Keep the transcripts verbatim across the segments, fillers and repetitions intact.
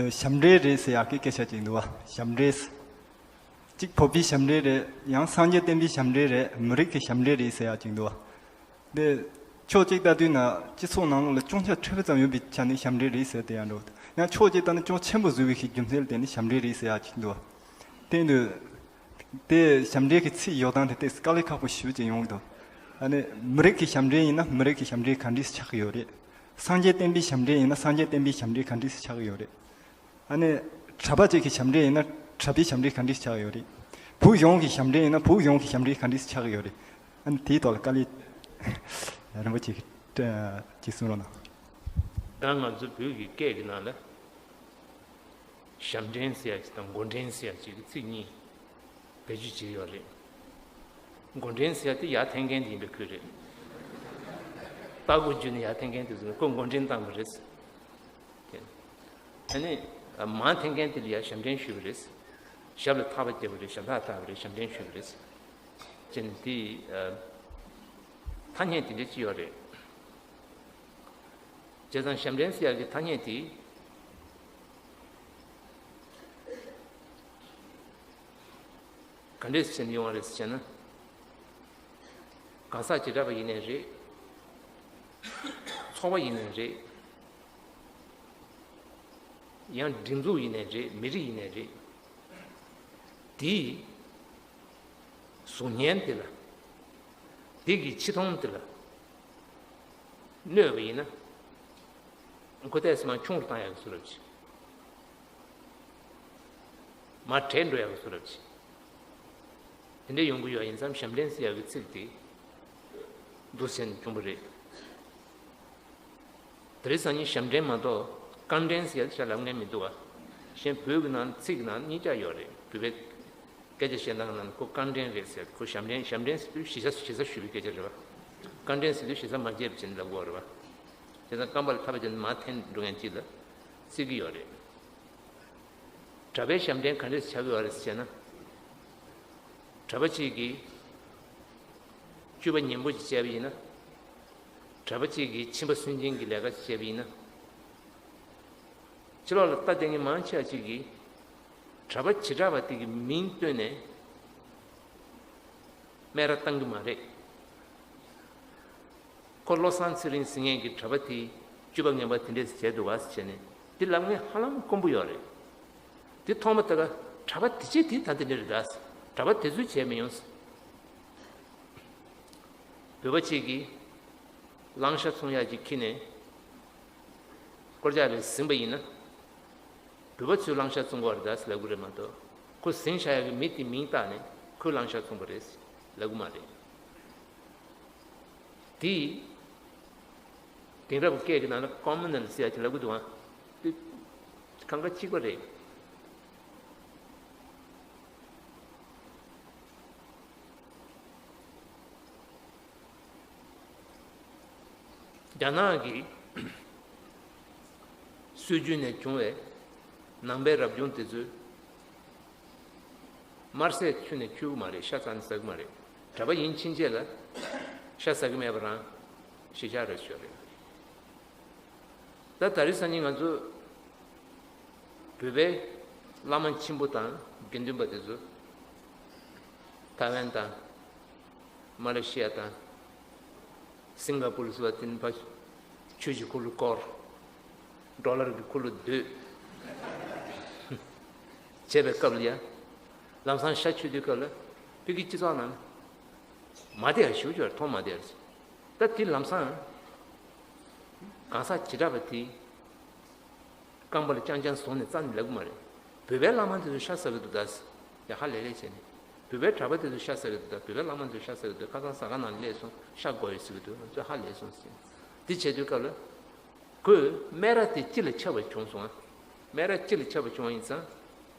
ཞབས་འདྲེན་རེད་ཟེར་ཡག་གི་སྐད་ཆ་ཅིག་འདུག་བ། ཞབས་འདྲེན། གཅིག་བོད་པའི་ཞབས་འདྲེན་རེད། ཡང་སངས་རྒྱས་བསྟན་པའི་ཞབས་འདྲེན་རེད། མི་རིགས་ཀྱི་ཞབས་འདྲེན་རེད་ཟེར་ཡག་ཅིག་འདུག་བ། དེ་ཕྱོགས་གཅིག་ལྟ་དུས་ན་སྤྱི་ཚོགས་ནང་ལོགས་ལ་ཅུང་ཆ་ཕྲན་བུ་ཙམ་ཡོད་པའི་ཆ་ནས་ཞབས་འདྲེན་རེད་ཟེར་དེ་ཡང་འགྲོ། ཡང་ཕྱོགས་གཅིག་ལྟ་ན་ཅུང་ཆེན་པོ་བཟོ་བའི་ཞིག་རྒྱུ་མཚན་ལ་བརྟེན་ནས་ཞབས་འདྲེན་རེད་ཟེར་ཡག་ཅིག་འདུག་བ། དེ་འདུག་དེ་ཞབས་འདྲེན་གྱི་ཚིག་འཇོག་སྟངས་དེ་ཏོག་ཙམ་དཀའ་ལས་ཁག་པོ་ཞེ་པོ་ཅིག་ཡོང་གི་འདུག་ཨ་ནི་མི་རིགས་ཀྱི་ཞབས་འདྲེན་ཡིན་ན་མི་རིགས་ཀྱི་ཞབས་འདྲེན་ག་འདྲས་སེ་ཆགས་ཀྱི་ཡོད་རེད། སངས་རྒྱས་བསྟན་པའི་ཞབས་འདྲེན་ཡིན་ན་སངས་རྒྱས་བསྟན་པའི་ཞབས་འདྲེན་ག་འདྲས་སེ་ཆགས་ཀྱི་ཡོད་རེད། ཨ་ནི་གྲྭ་པ་གཅིག་གི་ཞབས་འདྲེན་ཡིན་ན་གྲྭ་པའི་ཞབས་འདྲེན་ག་འདྲས་སེ་ཆགས་ཀྱི་ཡོད་རེད། བོད་གཞུང་གི་ཞབས་འདྲེན་ཡིན་ན་བོད་གཞུང་གི་ཞབས་འདྲེན་ག་འདྲས་སེ་ཆགས་ཀྱི་ཡོད་རེད། ཨ་ནི་དེའི་ཐོག་ལ་དཀའ་ལས་རིན་པོ་ཆེ་ཅིག་གསུང་རོགས་གནང་། ད་ང་ཚོ་བོད་ཀྱི་སྐད་ཀྱི་ནང་ལ། ཞབས་འདྲེན་ཟེར་ཡ་ཅིག་དང་མགོ་འདྲེན་ཟེར་ཡ་ཅིག་གི་ཚིག་གཉིས་བེད་སྤྱོད་བྱེད་ཀྱི་ཡོད་རེད། མགོ་འདྲེན་ཟེར་ཡ་དེ་ཡར་འཐེན་མཁན་དེ་ཡིན་པའི་ཁུལ་རེད། རྟ་མགོ་བརྒྱུད་ནས་ཡར་འཐེན་མཁན་དེ་ཚོ་ནི་ཁོ་མགོ་འདྲེན་བཏང་བ་རེད། ཨ་ནི་མར་འཐེན་མཁན་དེ་ལ་ཡར་ཞབས་འདྲེན་ཞུས་པ་རེད། ཞབས་ལ་ཐག་པ་བརྒྱབ་པ་རེད། ཞབས་ཐག་བཏགས་པ་རེད། ཞབས་འདྲེན་ཞུས་པ་རེད། ཅེས་ནི་དེ་ཐ་སྙད་དེ་འདྲ་ཅིག་ཡོད་རེད། བྱས་ཙང་ཞབས་འདྲེན་ཟེར་ཡག་གི་ཐ་སྙད་དེ་ག་འདྲས་བྱས་ནས་ཡོང་བ་རེད་ཟེར་ན། གང་ཟག་བྱེ་བྲག་པ་ཡིན་ནའི་རེད། ཚོགས་པ་ཡིན་ནའི་རེད། ཡང་སྒྲིག་འཛུགས་ཡིན་ནའི་རེད། མི་རིགས་ཡིན་ནའི་རེད། དེའི་གཟུགས་བརྙན་དེ་ལ། དེ་གི་ཕྱི་མཐོང་དེ་ལ་གནོད་པ་ཡིན་ན། ཁོ་ཏོག་ཙམ་མར་ཆུང་རུ་བཏང་ཡག་གི་བཟོ་འདྲ་ཅིག་མར་བྲལ་འགྲོ་ཡག་གི་བཟོ་འདྲ་ཅིག་དེ་འདྲ་ཡོང་གི་ཡོད། ཡིན་ཙང་ཞབས་འདྲེན་ཟེར་ཡག་གི་ཚིག་དེ་འདུག་སེ་བྱུང་བ་རེད། དེ་རིང་སང་ཉིན་ཞབས་འདྲེན་མ་གཏོགས་རྐང་འདྲེན་ཟེར་ཡག་ཅིག་ལབ་མཁན་མི་འདུག་བ། གཞན་བོད་ཀྱི་ནང་ཚིག་གི་ནང་གཉིས་ཀ་ཡོད་རེད། བོད་པའི་སྐད་ཆ་བཤད་སྟངས་ནང་ཁོ་རྐང་འདྲེན་རེད་ཟེར། ཁོ་ཞབས་འདྲེན། ཞབས་འདྲེན་ཟེར་དུས་ཞེ་ས་ཞེ་ས་ཞུ་བའི་སྐད་ཆ་རེད་བ། རྐང་འདྲེན་ཟེར་དུས་ཞེ་ས་མ་བརྗེད་པ་བྱས་ནས་ལབ་དགོས་རེད་བ། བྱས་ཙང་རྐང་པ་ལ་ཐག་པ་བརྒྱབ་ནས་མར་འཐེན་འགྲོ་མཁན་ཅིག་ལ་བརྩི་གི་ཡོད་རེད། གྲྭ་པའི་ཞབས་འདྲེན་ག་འདྲས་ཆགས་ཀྱི་ཡོད་རེད་ཟེར་ན། གྲྭ་པ་གཅིག་གིས་སྤྱོད་པ་ངན་པ་ཅིག་བྱས་པ་ཡིན་ན། གྲྭ་པ་གཅིག་གིས་ཁྱིམ་པ་སུན་འབྱིན་གྱི་ལས་ཀ་ཅིག་བྱས་པ་ཡིན་ན། ཕྱི་ལོགས་ལ་ལྟ་བསྡད་མཁན་མང་ཆེ་བ་ཅིག་གིས་གྲྭ་པ་བྱེ་བྲག་པ་དེ་གི་མིང་བཏོན་ནས་སྨད་ར་བཏང་གི་མ་རེད། ཁོ་བློ་བཟང་ཚེ་རིང་ཟེར་མཁན་གྱི་གྲྭ་པ་དེས་སྤྱོད་པ་ངན་པ་དེ་འདྲས་བྱས་འདུག་ག་ཟེར་བྱས་ནས་དེ་ལབ་མཁན་ཧ་ལམ་དཀོན་པོ་ཡོད་རེད། དེ་མཐོང་མ་ཐག་གྲྭ་པ་དེ་བྱས་དེ་ད་དེ་འདྲ་རེད་ད། གྲྭ་པ་དེ་ཚོས་བྱས་མི་ཡོང་ཟེར། བོད་པ་གཅིག་གིས་གླང་ཤ་འཚོང་ཡག་ཅིག་ཁྱེར་ནས་སྐོར་རྒྱག་ལ་ཟིན་པ་ཡིན་ན། བོད་པ་ཚོས་གླང་ཤ་བཙོང་གི་ཡོད་རེད་ད་ཟེར་ལབ་གི་རེད་མ་གཏོགས། ཁོ་ཟིན་བཞག་ཡག་གི་མི་དེའི་མིང་བཏགས་ནས་ཁོས་གླང་ཤ་བཙོང་པ་རེད་ཟེར་ལབ་གི་མ་རེད། དེ་དེང་རབས་སྐད་ཀྱི་ནང་ལ་ཀོ་མུ་ནལ་ཟེར་ཡག་ཅིག་ལབ་གི་འདུག་ཨ། དེ་གང་ག་གཅིག་པ་རེད། རྒྱ་ནག་གི་སྲོལ་རྒྱུན་ནས་བྱུང་བའི་ནང་པའི་རབ་བྱུང་དེ་ཚོས་དམར་ཟས་ཁྱོན་ནས་མཆོད་ཀྱི་མ་རེད། ཤ་རྩ་ནས་ཟ་གི་མ་རེད། གྲྭ་པ་ཡིན་ཕྱིན་ཆད་ལ་ཤ་ཟ་གི་མེད་པ་རང་གཞིས་ཆགས་རེད་ཤོད་རེད། ད་ད་རེས་སང་ཉིན་ང་ཚོ་བོད་པའི་བླ་མ་ཆེན་པོ་དང་དགེ་འདུན་པ་དེ་ཚོ་ཐའེ་ཝན་དང་མ་ལེ་ཤི་ཡ་དང་སིང་ག་པུར་སོགས་པ་དེ་ནས་ཕར་ཆོས་ཀྱི་འཁོར་ལོ་བསྐོར། ཌོ་ལར་གྱི་འཁོར་ལོ་བསྡུས། བྱས་པའི་སྐབས་ལ་ཡ། ལམ་སང་ཤ་མཆོད་དུས་སྐབས་ལ་བོད་ཀྱི་སྤྱི་ཚོགས་ནང་མ་བསྡད་ཡ་ཞུ་ཞུ་བར་མཐོང་མ་བསྡད་ཡ། ད་དེ་ལམ་སང་གང་ཟག་བྱེ་བྲག་པ་དེས་རྐང་པ་ལ་རྐྱང་རྐྱང་བཟུང་ནས་རྩ་ནས་ལབ་གི་མ་རེད། བོད་པའི་བླ་མ་དེ་ཚོ་ཤ་ཟ་གི་འདུག་ད་ཟེར། ཡ་ཧ་ལས་ལས་བྱས་ནས། བོད་པའི་གྲྭ་པ་དེ་ཚོ་ཤ་ཟ་གི་འདུག་ད། བོད་པའི་བླ་མ་དེ་ཚོ་ཤ་ཟ་གི་འདུག་ཁ་སང་ཟ་ཁང་ནང་ལ་སླེབས་སོང་། ཤ་དགོས་ཡོད་ཟེར་གི་འདུག་ང་ཚོས་ཧ་ལས་སོང་ཟེར། འདི་བྱེད་དུས་སྐབས་ལ། ཁོས་སྨད་ར་དེ་སྤྱི་ལ་ཁྱབ་པ་བྱུང་སོང་ཨ། སྨད་ར་སྤྱི་ལ་ཁྱབ་པ་བྱུང་བ་ཡིན་ཙང་།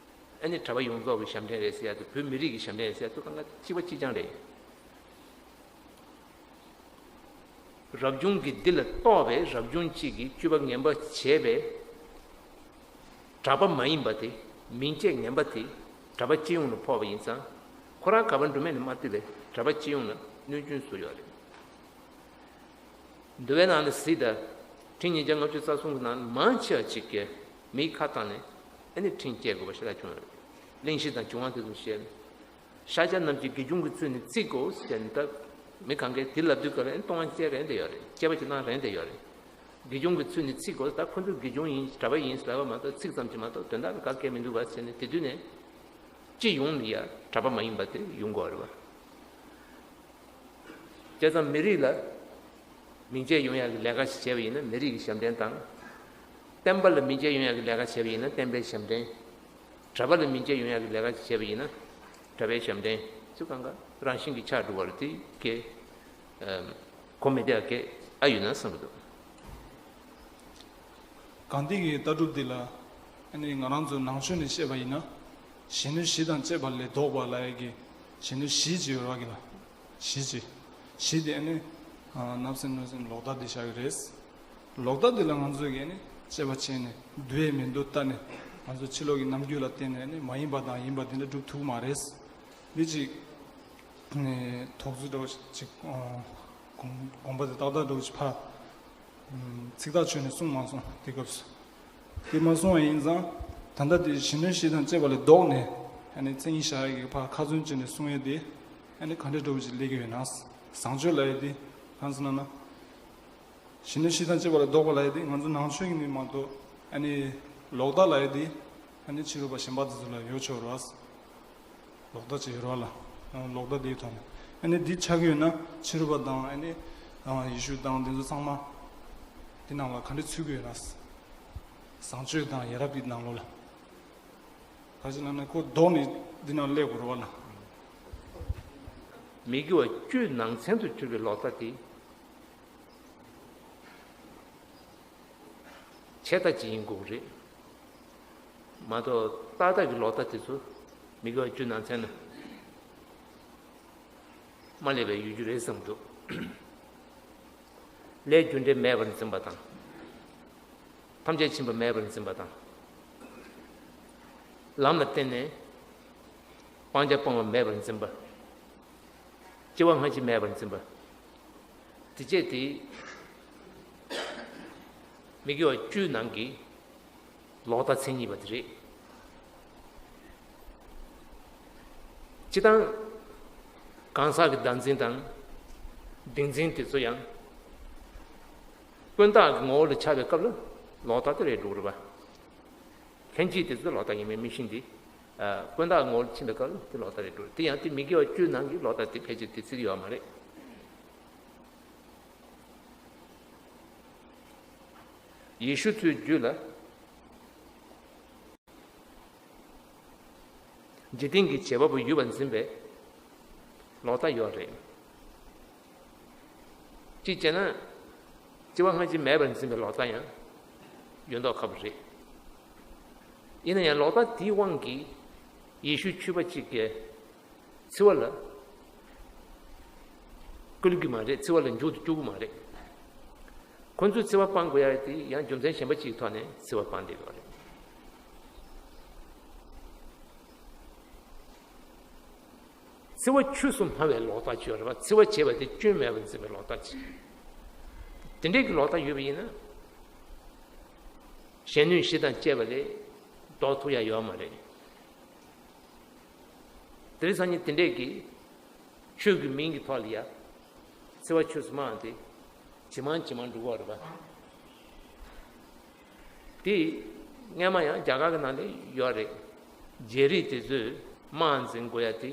ཨ་ནི་གྲྭ་པ་ཡོངས་རྫོགས་ཀྱི་ཞབས་འདྲེན་རེད་ཟེར་ཡ་དེ། བོད་མི་རིགས་ཀྱི་ཞབས་འདྲེན་རེད་ཟེར་ཡ་དེ་གང་ག་གཅིག་པ་གཅིག་རྐྱང་རེད། རབ་བྱུང་གི་འདི་ལ་གཏོགས་པའི་རབ་བྱུང་གཅིག་གིས་སྤྱོད་པ་ངན་པ་བྱས་པའི་གྲྭ་པ་མ་ཡིན་པ་དེ། མིང་བཅས་ངན་པ་དེ་གྲྭ་པ་སྤྱི་ཡོངས་ལ་ཕོག་པ་ཡིན་ཙང་། ཁོ་རང་ག་པར་འགྲོ་མིན་ལ་མ་ལྟོས་པའི་གྲྭ་པ་སྤྱི་ཡོངས་ལ་གནོད་སྐྱོན་བཟོ་ཡོད་རེད། འདུལ་བའི་ནང་ལ་གཟིགས་དང་། ཁྲི་ཉིས་བརྒྱ་ལྔ་བཅུ་རྩ་གསུམ་གྱི་ནང་མང་ཆེ་བ་ཅིག་གིས་མིའི་ཁ་བཏང་ནས་ ཨ་ནི་འཕྲིན་སྐྱེལ་དགོས་པ་ཞེ་དྲག་བྱུང་ཡོད་རེད། གླེང་གཞི་དང་འབྱུང་བ་དེ་ཚོ་བཤད། ཤཱཀྱ་རྣམས་ཀྱིས་དགེ་སྦྱོང་གི་ཚུལ་ནི་བརྩི་དགོས་ཟེར་ནས། ད་མི་གང་གས་དེ་ལབ་དུས་སྐབས་ལ་ཨ་ནི་གཏོང་བ་སྐྱེལ་རན་དེ་ཡོད་རེད། སྐྱེལ་བ་ཅིག་གནང་རན་དེ་ཡོད་རེད། དགེ་སྦྱོང་གི་ཚུལ་ནི་བརྩི་དགོས། ད་ཁོ་ཚོས་དགེ་སྦྱོང་ཡིན་གྲྭ་པ་ཡིན་ཟེར་ལབ་པ་མ་གཏོགས་ཚིག་ཙམ་གྱིས་མ་གཏོགས་དོན་དག་ལ་ག་གེ་མི་འདུག་བ་ཟེར་ནས། དེ་དུས་ནས་སྤྱི་ཡོངས་ལ་ཡ་གྲྭ་པ་མ་ཡིན་པ་དེ་ཡོང་དགོས་རེད་བ། བྱས་ཙང་མི་རིགས་ལ་མིང་ཆད་ཡོང་ཡག་གི་ལས་ཀ་ཞིག་བྱས་པ་ཡིན་ན་མི་རིགས་ཀྱི་ཞབས་འདྲེན་དང་། བསྟན་པ་ལ་མིང་ཆད་ཡོང་ཡག་གི་ལས་ཀ་བྱས་པ་ཡིན་ན་བསྟན་པའི་ཞབས་འདྲེན། གྲྭ་པ་ལ་མིང་ཆད་ཡོང་ཡག་གི་ལས་ཀ་ཞིག་བྱས་པ་ཡིན་ན་གྲྭ་པའི་ཞབས་འདྲེན་ཚུལ་གང་ག་རང་བཞིན་གྱིས་ཆགས་འགྲོ་བ་རེད། དེ་གས་གོ་མི་བདེ་བ་གས་ཨ་ཡོད་ན་བསམ་གྱི་འདུག། གང་འདི་གི་ལྟ་གྲུབ་འདི་ལ་ཨ་ནི་ང་རང་ཚོ་ནང་ཆོས་ནས་བཤད་པ་ཡིན་ན། གཞོན་ནུ་བཞི་དང་བཅས་པ་ལས་ལྡོག་པ་ལབ་ཡག་གི་གཞོན་ནུ་བཞི་ཅིག་ཡོད་རེད་བ་གི་ལ། བཞི་ཅིག། བཞི་དེ་ཨ་ནི་བརྣབ་སེམས་གནོད་སེམས་ལོག་ལྟ་འདི་བཞག་གི་རེད། ལོག་ལྟ་འདི་ལ་ང་ཚོས་ཀྱིས་ཨ་ནི་དཔྱད་པ་བྱས་ནས་འདུག་ཡས་མི་འདུག་ལྟ་ནས་ང་ཚོ་ཕྱི་ལོགས་ཀྱི་རྣམ་འགྱུར་ལ་བརྟེན་ནས་ཨ་ནི་མ་ཡིན་པ་དང་ཡིན་པ་འདི་འདྲ་སྒྲུབ་ཐུབ་ཀྱི་མ་རེད། འདི་ཅིག་ནས་དོགས་གཅོད་འདྲ་བོ་ཅིག་དགོངས་དགོངས་པ་དེ་ཏག་ཏག་འདྲ་བོ་ཅིག་ཕར་ཚིག་ཐག་ཆོད་ནས་གསུངས་མ་སོང་དེ་སྐབས་སུ། དེ་མ་གསུངས་པ་ཡིན་ཙང་ད་ལྟ་དེ་གཞོན་ནུ་བཞི་དང་བཅས་པ་ལས་ལྡོག་ནས་ཨ་ནི་མཚན་ཉིད་བཞག་ཡག་གི་ཕར་ཁ་ཚོན་བཅད་ནས་གསུང་ཡས་དེ་ཨ་ནི་ག་འདྲ་འདྲ་བོ་ཅིག་སླེབས་ཀྱི་ཡོད་ན། བཟང་སྤྱོད་ལབ་ཡས་དེ་གང་ཟེར་ན་ན། གཞོན་ནུ་བཞི་དང་བཅས་པ་ལས་ལྡོག་པ་ལབ་ཡས་དེ་ང་ཚོ་ནང་ཆོས་ཀྱི་ནི་མ་གཏོགས་ཨ་ནི་ལོག་ལྟ་ལབ་ཡས་དེ་ཨ་ནི་ཕྱི་རོལ་པ་གཞན་པ་དེ་ཚོ་ལ་ཡོད་ཆོག་རེད་བ། ལོག་ལྟ་ཅིག་ཡོད་རེད་བ་ལ། ལོག་ལྟ་དེའི་ཐོག་ནས་ཨ་ནི་འདི་ཆགས་ཀྱི་ཡོད་ན་ཕྱི་རོལ་པ་དང་ཨ་ནི་ཡེ་ཤུ་དང་དེ་ཚོ་ཚང་མ་དེ་ནང་ལ་ག་འདྲ་ཚུད་ཀྱི་ཡོད་ན། བཟང་སྤྱོད་དང་ཡ་རབས་ཀྱི་ནང་ལོགས་ལ་ག་ཅི་ལབ་ན་ཁོ་ལྡོག་ནས་འདི་ནང་སླེབས་དགོས་རེད་བ་ལ། མི་དགེ་བ་བཅུའི་ནང་ཚན་དུ་གྱུར་པའི་ལོག་ལྟ་དེ། ཆད་ལྟ་ཅིག་ཡིན་དགོས་རེད། མ་གཏོགས་ཏག་ཏག་གི་ལོག་ལྟ་དེ་ཚོ་མི་དགེ་བ་བཅུ་ནང་ཚན་ན་མ་སླེབས་པའི་ཡོད་རྒྱུ་རེད་བསམ་འདུག། ལས་རྒྱུ་འབྲས་མེད་པར་འཛིན་པ་དང་། ཐམས་ཅད་མཁྱེན་པ་མེད་པར་འཛིན་པ་དང་། ལམ་ལ་བརྟེན་ནས་སྤང་བྱ་སྤོང་བ་མེད་པར་འཛིན་པ། སྐྱེ་བ་སྔ་ཕྱི་མེད་པར་འཛིན་པ། དེ་བཅས་དེ་མི་དགེ་བ་བཅུའི་ནང་གི་ལོག་ལྟ་མཚན་ཉིད་པ་དེ་རེད། སྤྱིར་བཏང་གང་ཟག་གི་བདག་འཛིན་དང་སྡིག་འཛིན་དེ་ཚོ་ཡང་ཀུན་བརྟགས་ཀྱི་ངོ་བོ་ལ་ཆགས་པའི་སྐབས་ལ་ལོག་ལྟ་དེ་རེད་འགྲོ་གི་རེད་པ། ལྷན་སྐྱེས་དེ་ཚོ་ལོག་ལྟ་ཡིན་མིན་མི་ཤེས་ཏེ། ཀུན་བརྟགས་ངོ་བོར་ཕྱིན་པའི་སྐབས་ལ་དེ་ལོག་ལྟ་རེད་འགྲོ། དེ་ཡང་དེ་མི་དགེ་བ་བཅུའི་ནང་གི་ལོག་ལྟ་དེ་ཕལ་ཆེར་དེ་ཚིག་ཡོད་མ་རེད། ཡེ་ཤུ་ཚོའི་རྒྱུད་ལ་འཇིག་རྟེན་གྱི་བྱེད་པ་པོ་ཡོད་པར་འཛིན་པའི་ལོག་ལྟ་ཡོད་རེད། གཅིག་བྱས་ན། སྐྱེ་བ་སྔ་ཕྱི་མེད་པར་འཛིན་པའི་ལོག་ལྟ་ཡང་ཡོད་མདོག་ཁ་པོ་རེད། ཡིན་ན་ཡང་ལོག་ལྟ་དེའི་དབང་གིས་ཡེ་ཤུ་ཆོས་པ་གཅིག་གིས་འཚེ་བ་ལ་བཀོལ་གྱི་མ་རེད། འཚེ་བ་ལ་འཇུག་ཏུ་བཅུག་གི་མ་རེད། ཁོ་ཚོས་འཚེ་བ་སྤང་དགོས་ཡ་དེ་ཡང་རྒྱུ་མཚན་གཞན་པ་གཅིག་གི་ཐོག་ནས་འཚེ་བ་སྤང་བསྡད་ཡོད་རེད། འཚེ་བ་ཆོས་སུ་སྨྲ་བའི་ལོག་ལྟ་ཅིག་ཡོད་རེད་པ། འཚེ་བ་བྱས་པ་དེ་སྐྱོན་མེད་པར་འཛིན་པའི་ལོག་ལྟ་ཅིག། དེ་འདྲའི་གི་ལོག་ལྟ་ཡོད་པ་ཡིན་ན། གཞོན་ནུ་བཞི་དང་བཅས་པ་ལས་ལྡོག་ཐུབ་ཡ་ཡོད་མ་རེད། དེ་རིང་སང་ཉིན་དེ་འདྲས་ཀྱི་ཆོས་ཀྱི་མིང་གི་ཐོག་ལ་ཡ་འཚེ་བ་ཆོས་སུ་སྨྲ་བ་དེ་ཇེ་མང་ཇེ་མང་འགྲོ་གི་ཡོད་རེད་པ། དེ་སྔས་མ་ཡང་རྒྱ་གར་གྱི་ནང་ལ་ཡོད་རེད། རྒྱལ་རིགས་དེ་ཚོས་དམག་འཛིང་དགོས་ཡ་དེ་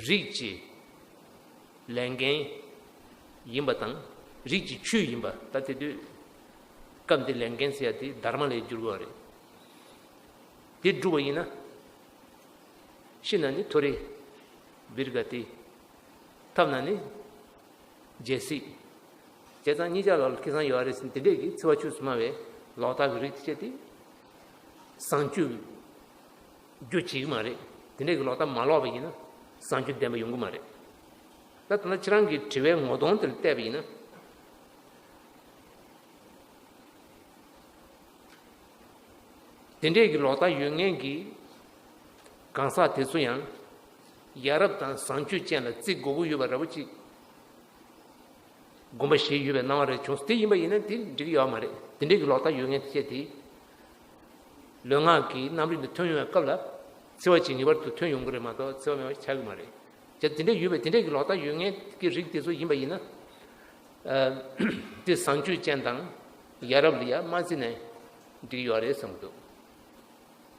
རིགས་ཀྱི་ལས་འགན་ཡིན་པ་དང་། རིགས་ཀྱི་ཆོས་ཡིན་པ། ད་དེ་དུས་སྐབས་འདི་ལས་འགན་ཟེར་ཡ་དེ་དྷརྨ་ལ་འགྱུར་དགོས་པ་རེད། དེ་བསྒྲུབས་པ་ཡིན་ན། ཤི་ན་ནི་མཐོ་རིས་བིར་ག་ཏི། ཐབས་ན་ནི་རྒྱལ་སྲིད། བྱས་ཙང་གཉིས་ཆ་ལ་ཁེ་བཟང་ཡོད་རེད་ཟེར། དེ་འདྲས་ཀྱི་འཚེ་བ་ཆོས་སུ་སྨྲ་བའི་ལོག་ལྟ་གི་རིགས་དེ་བྱས་ཏེ། བཟང་སྤྱོད་རྒྱུ་བྱེད་ཀྱི་མ་རེད། དེ་འདྲས་ཀྱི་ལོག་ལྟ་མ་ལོག་པ་ཡིན་ན་བཟང་སྤྱོད་ལྡན་པ་ཡོང་གི་མ་རེད། ད་ད་ལྟ་ཁྱེད་རང་གི་དྲི་བའི་ངོ་གདོང་དེར་བལྟས་པ་ཡིན་ན། དེ་འདྲས་ཀྱི་ལོག་ལྟ་ཡོད་མཁན་གྱི་གང་ཟག་དེ་ཚོ་ཡང་ཡ་རབས་དང་བཟང་སྤྱོད་ཅན་ལ་བརྩི་དགོས་ཀྱི་ཡོད་པ་འདྲ་པོ་ཅིག་དགོངས་པ་བཞེས་ཡོད་པའི་སྣང་བ་རེ་བྱུང་། དེ་ཡིན་པ་ཡིན་ན་དེ་འགྲིག་གི་ཡོད་མ་རེད། དེ་འདྲས་ཀྱི་ལོག་ལྟ་ཡོད་མཁན་དེ་བྱས་དེ་ ལུས་ངག་གི་རྣམ་རིག་འདི་ཐོན་ཡོང་བའི་སྐབས་ལ་འཚེ་བ་ཅིག་ངེས་པར་དུ་ཐོན་ཡོང་གི་རེད་མ་གཏོགས་འཚེ་བ་མེད་པ་ཆགས་ཀྱི་མ་རེད། བྱས་ཙང་དེ་འདྲ་ཡོད་པའི་དེ་འདྲ་གི་ལོག་ལྟ་ཡོད་མཁན་གྱི་རིགས་དེ་ཚོ་ཡིན་པ་ཡིན་ན། དེ་བཟང་སྤྱོད་ཅན་དང་ཡ་རབས་ལ་ཡ་མ་བརྩིས་ནས་འགྲིག་ཡོད་རེད་བསམ་གྱི་འདུག་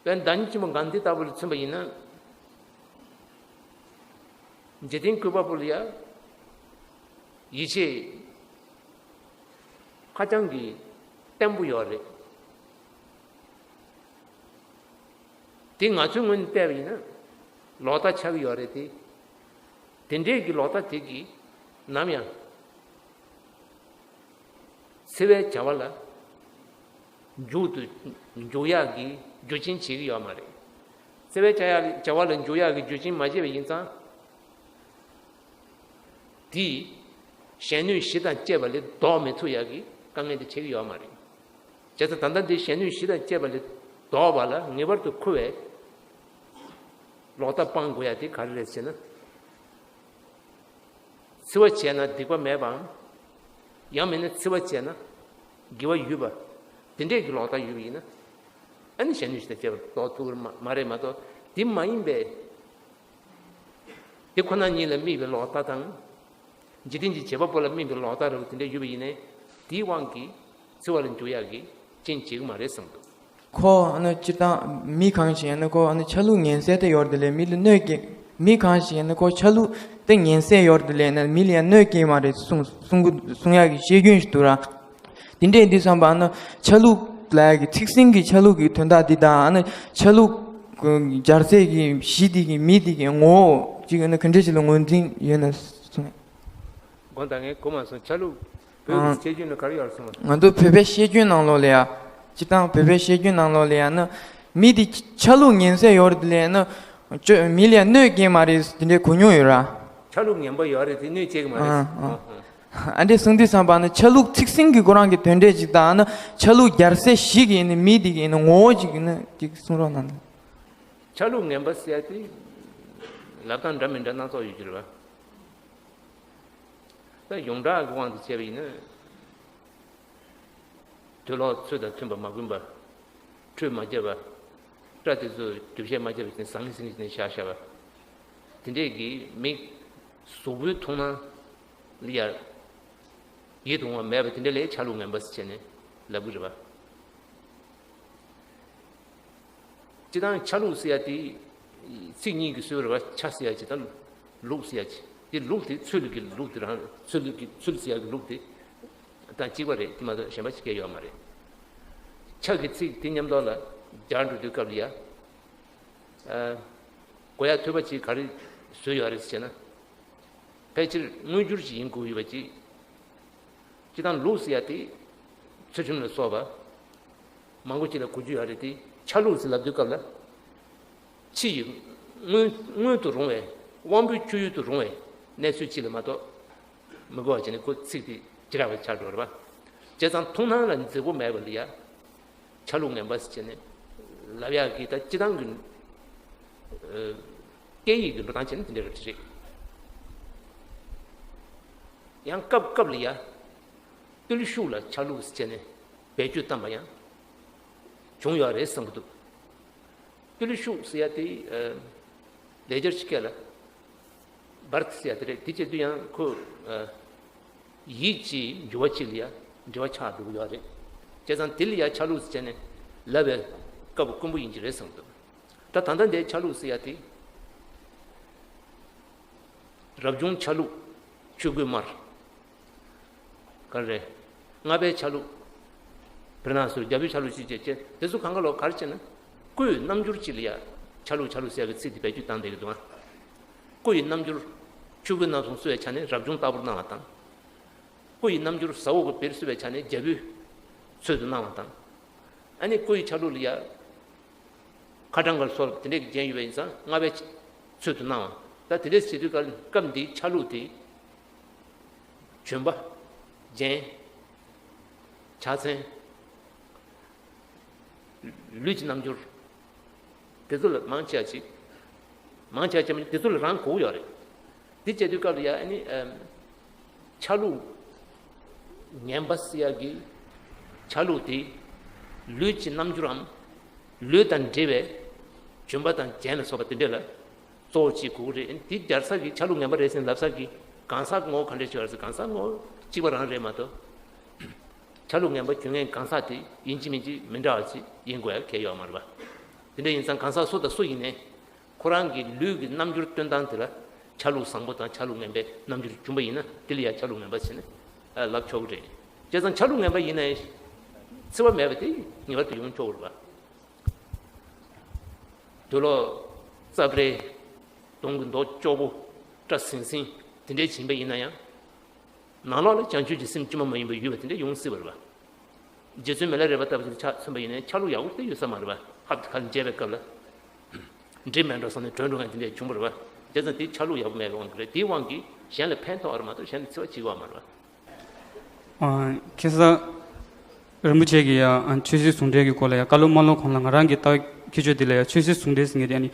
དཔེར་ན་བདག་ཉིད་ཆེན་པོ་གྷན་དྷི་ལྟ་བུ་ལ་མཚོན་པ་ཡིན་ན། འཇིག་རྟེན་བཀོད་པ་པོ་ལ་ཡ་ཡིད་ཆེས་ཧ་ཅང་གི་བརྟན་པོ་ཡོད་རེད། དེ་ང་ཚོའི་ངོས་ནས་བལྟས་པ་ཡིན་ན་ལོག་ལྟ་ཆགས་ཀྱི་ཡོད་རེད་དེ། དེ་འདྲའི་གི་ལོག་ལྟ་དེ་གིས་ནམ་ཡང་འཚེ་བའི་བྱ་བ་ལ་འཇུག་ཏུ་འཇུག་ཡག་གི་རྒྱུ་རྐྱེན་བྱེད་ཀྱི་ཡོད་མ་རེད། འཚེ་བའི་བྱ་ཡག་བྱ་བ་ལ་འཇུག་ཡག་གི་རྒྱུ་རྐྱེན་མ་བྱས་པ་ཡིན་ཙང་། དེས་གཞན་གནོད་གཞི་དང་བཅས་པ་ལས་ལྡོག་མི་ཐུབ་ཡག་གི་དཀའ་ངལ་དེ་འཕྲད་ཀྱི་ཡོད་མ་རེད། བྱས་ཙང་ད་ལྟ་འདི་གཞན་གནོད་གཞི་དང་བཅས་པ་ལས་ལྡོག་པ་ལ་ངེས་པར་དུ་འཁུ་བའི་ལོག་ལྟ་སྤང་དགོས་ཡག་དེ་ག་རེ་རེད་ཟེར་ན། འཚེ་བ་བྱས་ན་སྡིག་པ་མེད་པའམ། ཡང་མིན་ན་འཚེ་བ་བྱས་ན་དགེ་བ་ཡོད་པ། དེ་འདྲས་ཀྱི་ལོག་ལྟ་ཡོད་པ་ཡིན་ན། ཨ་ནི་གཞན་གནོད་གཞི་དང་བཅས་པ་ལྡོག་ཐུབ་ཀྱི་མ་རེད་མ་གཏོགས་དེ་མ་ཡིན་པའི། དེ་ཁོ་ན་ཉིད་ལ་དམིགས་པའི་ལོག་ལྟ་དང་། འཇིག་རྟེན་གྱི་བྱེད་པ་པོ་ལ་དམིགས་པའི་ལོག་ལྟ་རེད་པ། དེ་འདྲ་ཡོད་པ་ཡིན་ནའི་དེའི་དབང་གིས་འཚེ་བ་ལ་འཇུག་ཡག་གི་རྐྱེན་བྱེད་ཀྱི་མ་རེད་བསམ་འདུག་ཁོ་ཨ་ནི་སྤྱིར་བཏང་མི་གང་ཞིག་ཡིན་ན་ཁོ་ཨ་ནི་ཆ་ལུགས་ངན་སེལ་དེ་ཡོད་དེ་ལས་མི་ལ་གནོད་སྐྱེལ། མི་གང་ཞིག་ཡིན་ན་ཁོ་ཆ་ལུགས་དེ་ངན་སེལ་ཡོད་དེ་ལས་ན་མི་ལ་ཡང་གནོད་སྐྱེལ་མ་རེད་གསུང་གསུང་གི་གསུང་ཡག་གི་བཤད་རྒྱུན་ཞིག་འདུག་ར། དེ་འདྲས་འདི་བསམ་པ་ཨ་ནི་ཆ་ལུགས་ལ་ཡ་གི་ཚིག་ཟིན་གྱི་ཆ་ལུགས་ཀྱི་དོན་དག་འདི་དང་ཨ་ནི་ཆ་ལུགས་སྦྱར་ཚད་ཀྱི་གཞི་འདི་གི་མི་འདི་གི་ངོ་བོ་ཅིག་ཨ་ནི་ག་འདྲས་ཅིག་ལ་ངོས་འཛིན་ཡོད་ན་གསུངས། དགོངས་དག་ངས་གོ་མ་སོང་། ཆ་ལུགས་བོད་ཀྱི་བཤད་རྒྱུན་ལ་ག་རེ་ཡོད་གསུངས། ང་ཚོ་བོད་པའི་བཤད་རྒྱུན་ནང་ལོགས་ལ་ཡ། སྤྱིར་བཏང་བོད་པའི་བཤད་རྒྱུན་ནང་ལོགས་ལ་ཡ་ན་མི་འདི་ཆ་ལུགས་ངན་སེལ་ཡོད་རེད་ལས་ན་ཅོ་མི་ལ་ཡ་གནོད་སྐྱེལ་མ་རེད་དེ་འདྲའི་གོ་མྱོང་ཡོད་ར། ཆ་ལུགས་ངན་པ་ཡོད་རེད་དེ་གནོད་སྐྱེལ་གི་མ་རེད། ཨ་ཨ། ཨ་འདྲས་གསུངས་དུས་བསམ་པ་ན་ཆ་ལུགས་ཚིག་ཟིན་གྱི་ཁོ་རང་གི་དོན་འབྲས་ཅིག་དང་ན་ཆ་ལུགས་རྒྱལ་སྲས་ཞིག་ཡིན་ན་མི་འདི་གི་ཡིན་ན་ངོ་བོ་ཅིག་ཡིན་ན་ཅིག་གསུང་རོགས་གནང་། ཆ་ལུགས་ངན་པ་ཟེར་ཡ་དེ་ལབ་སྟངས་འདྲ་མི་འདྲ་སྣ་ཚོགས་ཡོད་ཀྱི་རེད་བ། ད་ཡོངས་གྲགས་ཀྱི་དབང་དུ་བྱས་པ་ཡིན་ན། དུག་ལོག་ཚོད་དང་མཐུན་པ་མ་གོན་པ། ཁྲུས་མ་བརྒྱབ་པ། སྐྲ་དེ་ཚོ་དུག་ཤད་མ་བརྒྱབ་པ་ཅིག་ཟང་ངེ་ཟིང་ངེ་ནས་བཞག་བཞག་པ། དེ་འདྲས་ཀྱི་མི་གཟུགས་པོའི་མཐོང་སྣང་ལ་ཡ་ཡིད་དུ་འོང་བ་མེད་པ་དེ་འདྲ་ལ་ཆ་ལུགས་ངན་པ་ཟེར་བྱས་ནས་ལབ་ཀྱི་རེད་བ། སྤྱིར་བཏང་ཆ་ལུགས་ཟེར་ཡ་དེ་ཚིག་གཉིས་ཀྱི་སྲོལ་རེད་བ། ཆ་ཟེར་ཡ་སྤྱིར་བཏང་ལུགས་ཟེར་ཡ་ཅིག་དེ་ལུགས་དེ་ཚུལ་གྱི་ལུགས་དེ་རང་ཚུལ་གྱི་ཚུལ་ཟེར་ཡ་གི་ལུགས་དེ་དང་གཅིག་པ་རེད། དེ་མ་གཏོགས་གཞན་པ་ཅིག་གང་ཡང་ཡོད་མ་རེད། ཆ་གི་ཚིག་དེ་མཉམ་དུ་ལ་སྦྱར་འགྲོ་དུས་སྐབས་ལ་ཡ། ཨ། གོ་ཡ་ཐོས་པ་ཅིག་ག་རེ་བཟོས་ཡོད་རེད་ཟེར་ན། ཕལ་ཆེར་མངོན་གྱུར་ཅིག་ཡིན་དགོས་ཡོད་པ་ཅིག་སྤྱིར་བཏང་ལུགས་ཟེར་ཡ་དེ་ཚུལ་ཁྲིམས་ལ་སོགས་པ་མང་པོ་ཅིག་ལ་གོ་རྒྱུ་ཡོད་རེད་དེ། ཆ་ལུགས་ཟེར་ལབ་དུས་སྐབས་ལ་ཕྱི་ཡི་མངོན་མངོན་དུ་རུང་བའི་དབང་པོའི་སྤྱོད་ཡུལ་དུ་རུང་བའི་གནས་ཚུལ་ཅིག་ལ་མ་གཏོགས་མི་གོ་བ་བྱས་ནས་ཁོ་ཚིག་དེ་ཅི་རག་པའི་ཆགས་འགྲོ་རེད་པ། བྱས་ཙང་མཐོང་སྣང་ལ་མཛེས་པོ་མེད་པ་ལ་ཡ། ཆ་ལུགས་ངན་པ་ཟེར་བྱས་ནས་ལབ་ཡག་གི་ད་སྤྱིར་བཏང་གི་ཨ་སྐད་ཡིག་གི་འགྲོ་སྟངས་བྱས་ན་དེ་འདྲ་རེད། ཡང་སྐབས་སྐབས་ལ་ཡ་བརྟུལ་ཞུགས་ལ་ཆ་ལུགས་ཟེར་བྱས་ནས་བེད་སྤྱོད་བཏང་པ་ཡང་བྱུང་ཡོད་རེད་བསམ་གྱི་འདུག་བརྟུལ་ཞུགས་ཟེར་ཡ་དེ་ཨ་ལེགས་སྦྱར་སྤྱི་སྐད་ལ་བར་ཟེར་ཡ་དེ་རེད། དེ་བྱེད་དུས་ཡང་ཁོ་ཨ་ཡིད་ཀྱི་འགྱུར་བ་གཅིག་ལ་ཡ་འབྲེལ་བ་ཆགས་འགྲོ་གི་ཡོད་རེད། བྱས་ཙང་དེ་ལ་ཡ་ཆ་ལུགས་ཟེར་བྱས་ནས་ལབ་པའི་སྐབས་དཀོན་པོ་ཡིན་གྱི་རེད་བསམ་འདུག་ད་ད་ལྟ་འདིའི་ཆ་ལུགས་ཟེར་ཡ་དེ་རབ་བྱུང་ཆ་ལུགས་ཆོས་གོས་དམར། ག་རེ། ལྔ་པའི་ཆ་ལུགས། བེར་ནག་སོགས་རྒྱལ་པོའི་ཆ་ལུགས་ཅིག་བྱས་བྱས་དེ་ཚོ་གང་ག་ལོག་ག་རེ་བྱས་ན། སྐུ་ཡི་རྣམ་འགྱུར་ཅིག་ལ་ཡ་ཆ་ལུགས་ཆ་ལུགས་ཟེར་ཡ་གི་ཚིག་དེ་བེད་སྤྱོད་བཏང་བསྡད་ཀྱི་འདུག་ཨ། སྐུ་ཡི་རྣམ་འགྱུར་ཆོས་གོས་རྣམ་གསུམ་གསོལ་བའི་ཆ་ནས་རབ་བྱུང་ལྟ་བུར་སྣང་བ་དང་། སྐུ་ཡི་རྣམ་འགྱུར་ཟ་འོག་གི་བེར་གསོལ་བའི་ཆ་ནས་རྒྱལ་པོའི་ཚུལ་དུ་སྣང་བ་དང་། ཨ་ནི་སྐུ་ཡི་ཆ་ལུགས་ལ་ཡ་ཁ་བྲང་ག་ལ་སོགས་དེ་འདྲས་ཀྱི་རྒྱན་ཡོད་པ་ཡིན་ཙང་ལྔ་པའི་ཚུལ་དུ་སྣང་བ། ད་དེ་འདྲས་བྱེད་དུས་སྐབས་སྐབས་འདིའི་ཆ་ལུགས་དེ། ལྗོན་པ། རྒྱན། ཕྱག་མཚན། ལུས་ཀྱི་རྣམ་འགྱུར། དེ་ཚོ་ལ་མང་ཆེ་བ་ཅིག་མང་ཆེ་བ་ཅིག་མིན་དེ་ཚོ་ལ་རང་གོ་གི་ཡོད་རེད། དེ་བྱེད་དུས་སྐབས་ལ་ཡ་ཨ་ནི་ཨམ། ཆ་ལུགས་ངན་པ་ཟེར་ཡ་གི་ཆ་ལུགས་དེ་ལུས་ཀྱི་རྣམ་འགྱུར་རམ། ལུས་དང་འབྲེལ་བའི་ལྗོན་པ་དང་རྒྱན་ལ་སོགས་པ་དེ་འདྲས་ལ་གཙོ་བོ་གཅིག་དགོས་ཀྱི་རེད། འདི་སྦྱར་ས་གི་ཆ་ལུགས་ངན་པ་རེད་ཟེར་ལབ་ས་གི་གང་ཟག་ངོ་བོ་ག་འདྲས་ཅིག་ཡོད་རེད་ཟེར། གང་ཟག་ངོ་བོ་གཅིག་པ་རང་རེད་མ་གཏོགས། ཆ་ལུགས་ངན་པ་རྒྱུ་ངན་གང་ཟག་དེ་ཡིན་གཅིག་མིན་གཅིག་མི་འདྲ་བ་ཅིག་ཡིན་དགོས་ཡ་གལ་ཡོད་མ་རེད་པ། དེ་འདྲ་ཡིན་ཙང་གང་ཟག་སུ་དང་སུ་ཡིན་ནའི་ཁོ་རང་གི་ལུས་ཀྱི་རྣམ་འགྱུར་སྟོན་སྟངས་དེ་ལ་ཆ་ལུགས་བཟང་པོ་དང་ཆ་ལུགས་ངན་པའི་རྣམ་འགྱུར་བྱུང་པ་ཡིན་ན་དེ་ལ་ཡ་ཆ་ལུགས་ངན་པ་ཟེར་ནས་ལབ་ཆོག་གི་རེད། བྱས་ཙང་ཆ་ལུགས་ངན་པ་ཡིན་ནའི་འཚེ་བ་མེད་པ་དེ་ངེས་པར་དུ་ཡོང་ཆོག་གི་རེད་པ། དུག་ལོག་རྩབ་རལ་གདོང་གི་མདོག་ཅོག་པོ་སྐྲ་ཟིང་ཟིང་དེ་འདྲའི་བྱིན་པ་ཡིན་ན་ཡང་། ནང་ལོགས་ལ་བྱང་ཆུབ་ཀྱི་སེམས་བཅོས་མ་མ་ཡིན་པ་ཡོད་པ་དེ་འདྲ་ཡོང་སྲིད་པ་རེད་པ། རྗེ་བཙུན་མི་ལ་རས་པ་ལྟ་བུ་ཞིག་ཆགས་སོང་པ་ཡིན་ནའི་ཆ་ལུགས་ཡག་པོ་དེ་ཡོད་ས་མ་རེད་པ། ཧབ་ཏེ་ཁ་ལ་འཇལ་བའི་སྐབས་ལ། འགྲིག་མེད་འགྲོ་བསམ་ནས་བྲོས་འགྲོ་མཁན་དེ་འདྲ་བྱུང་བ་རེད་པ། བྱས་ཙང་དེ་ཆ་ལུགས་ཡག་པོ་མེད་པའི་དབང་གིས་རེད། དེའི་དབང་གིས་གཞན་ལ་ཕན་ཐོགས་པ་རེད་མ་གཏོགས་གཞན་ལ་འཚེ་བ་བྱེད་དགོས་པ་མ་རེད་པ། ཨ། ཁ་སང་རིན་པོ་ཆེ་གིས་ཡང་ཨ་ཆོས་སྲིད་ཟུང་འབྲེལ་གྱི་སྐོར་ལ་ཡང་བཀའ་སློབ་མ་སློབ་གོང་ལ་ང་རང་གི་ལྟ་ཁྱད་ཆོས་འདི་ལ་ཡང་ཆོས་སྲིད་ཟུང་འབྲེལ་ཟེར་མཁན་དེ་ཨ་ནི་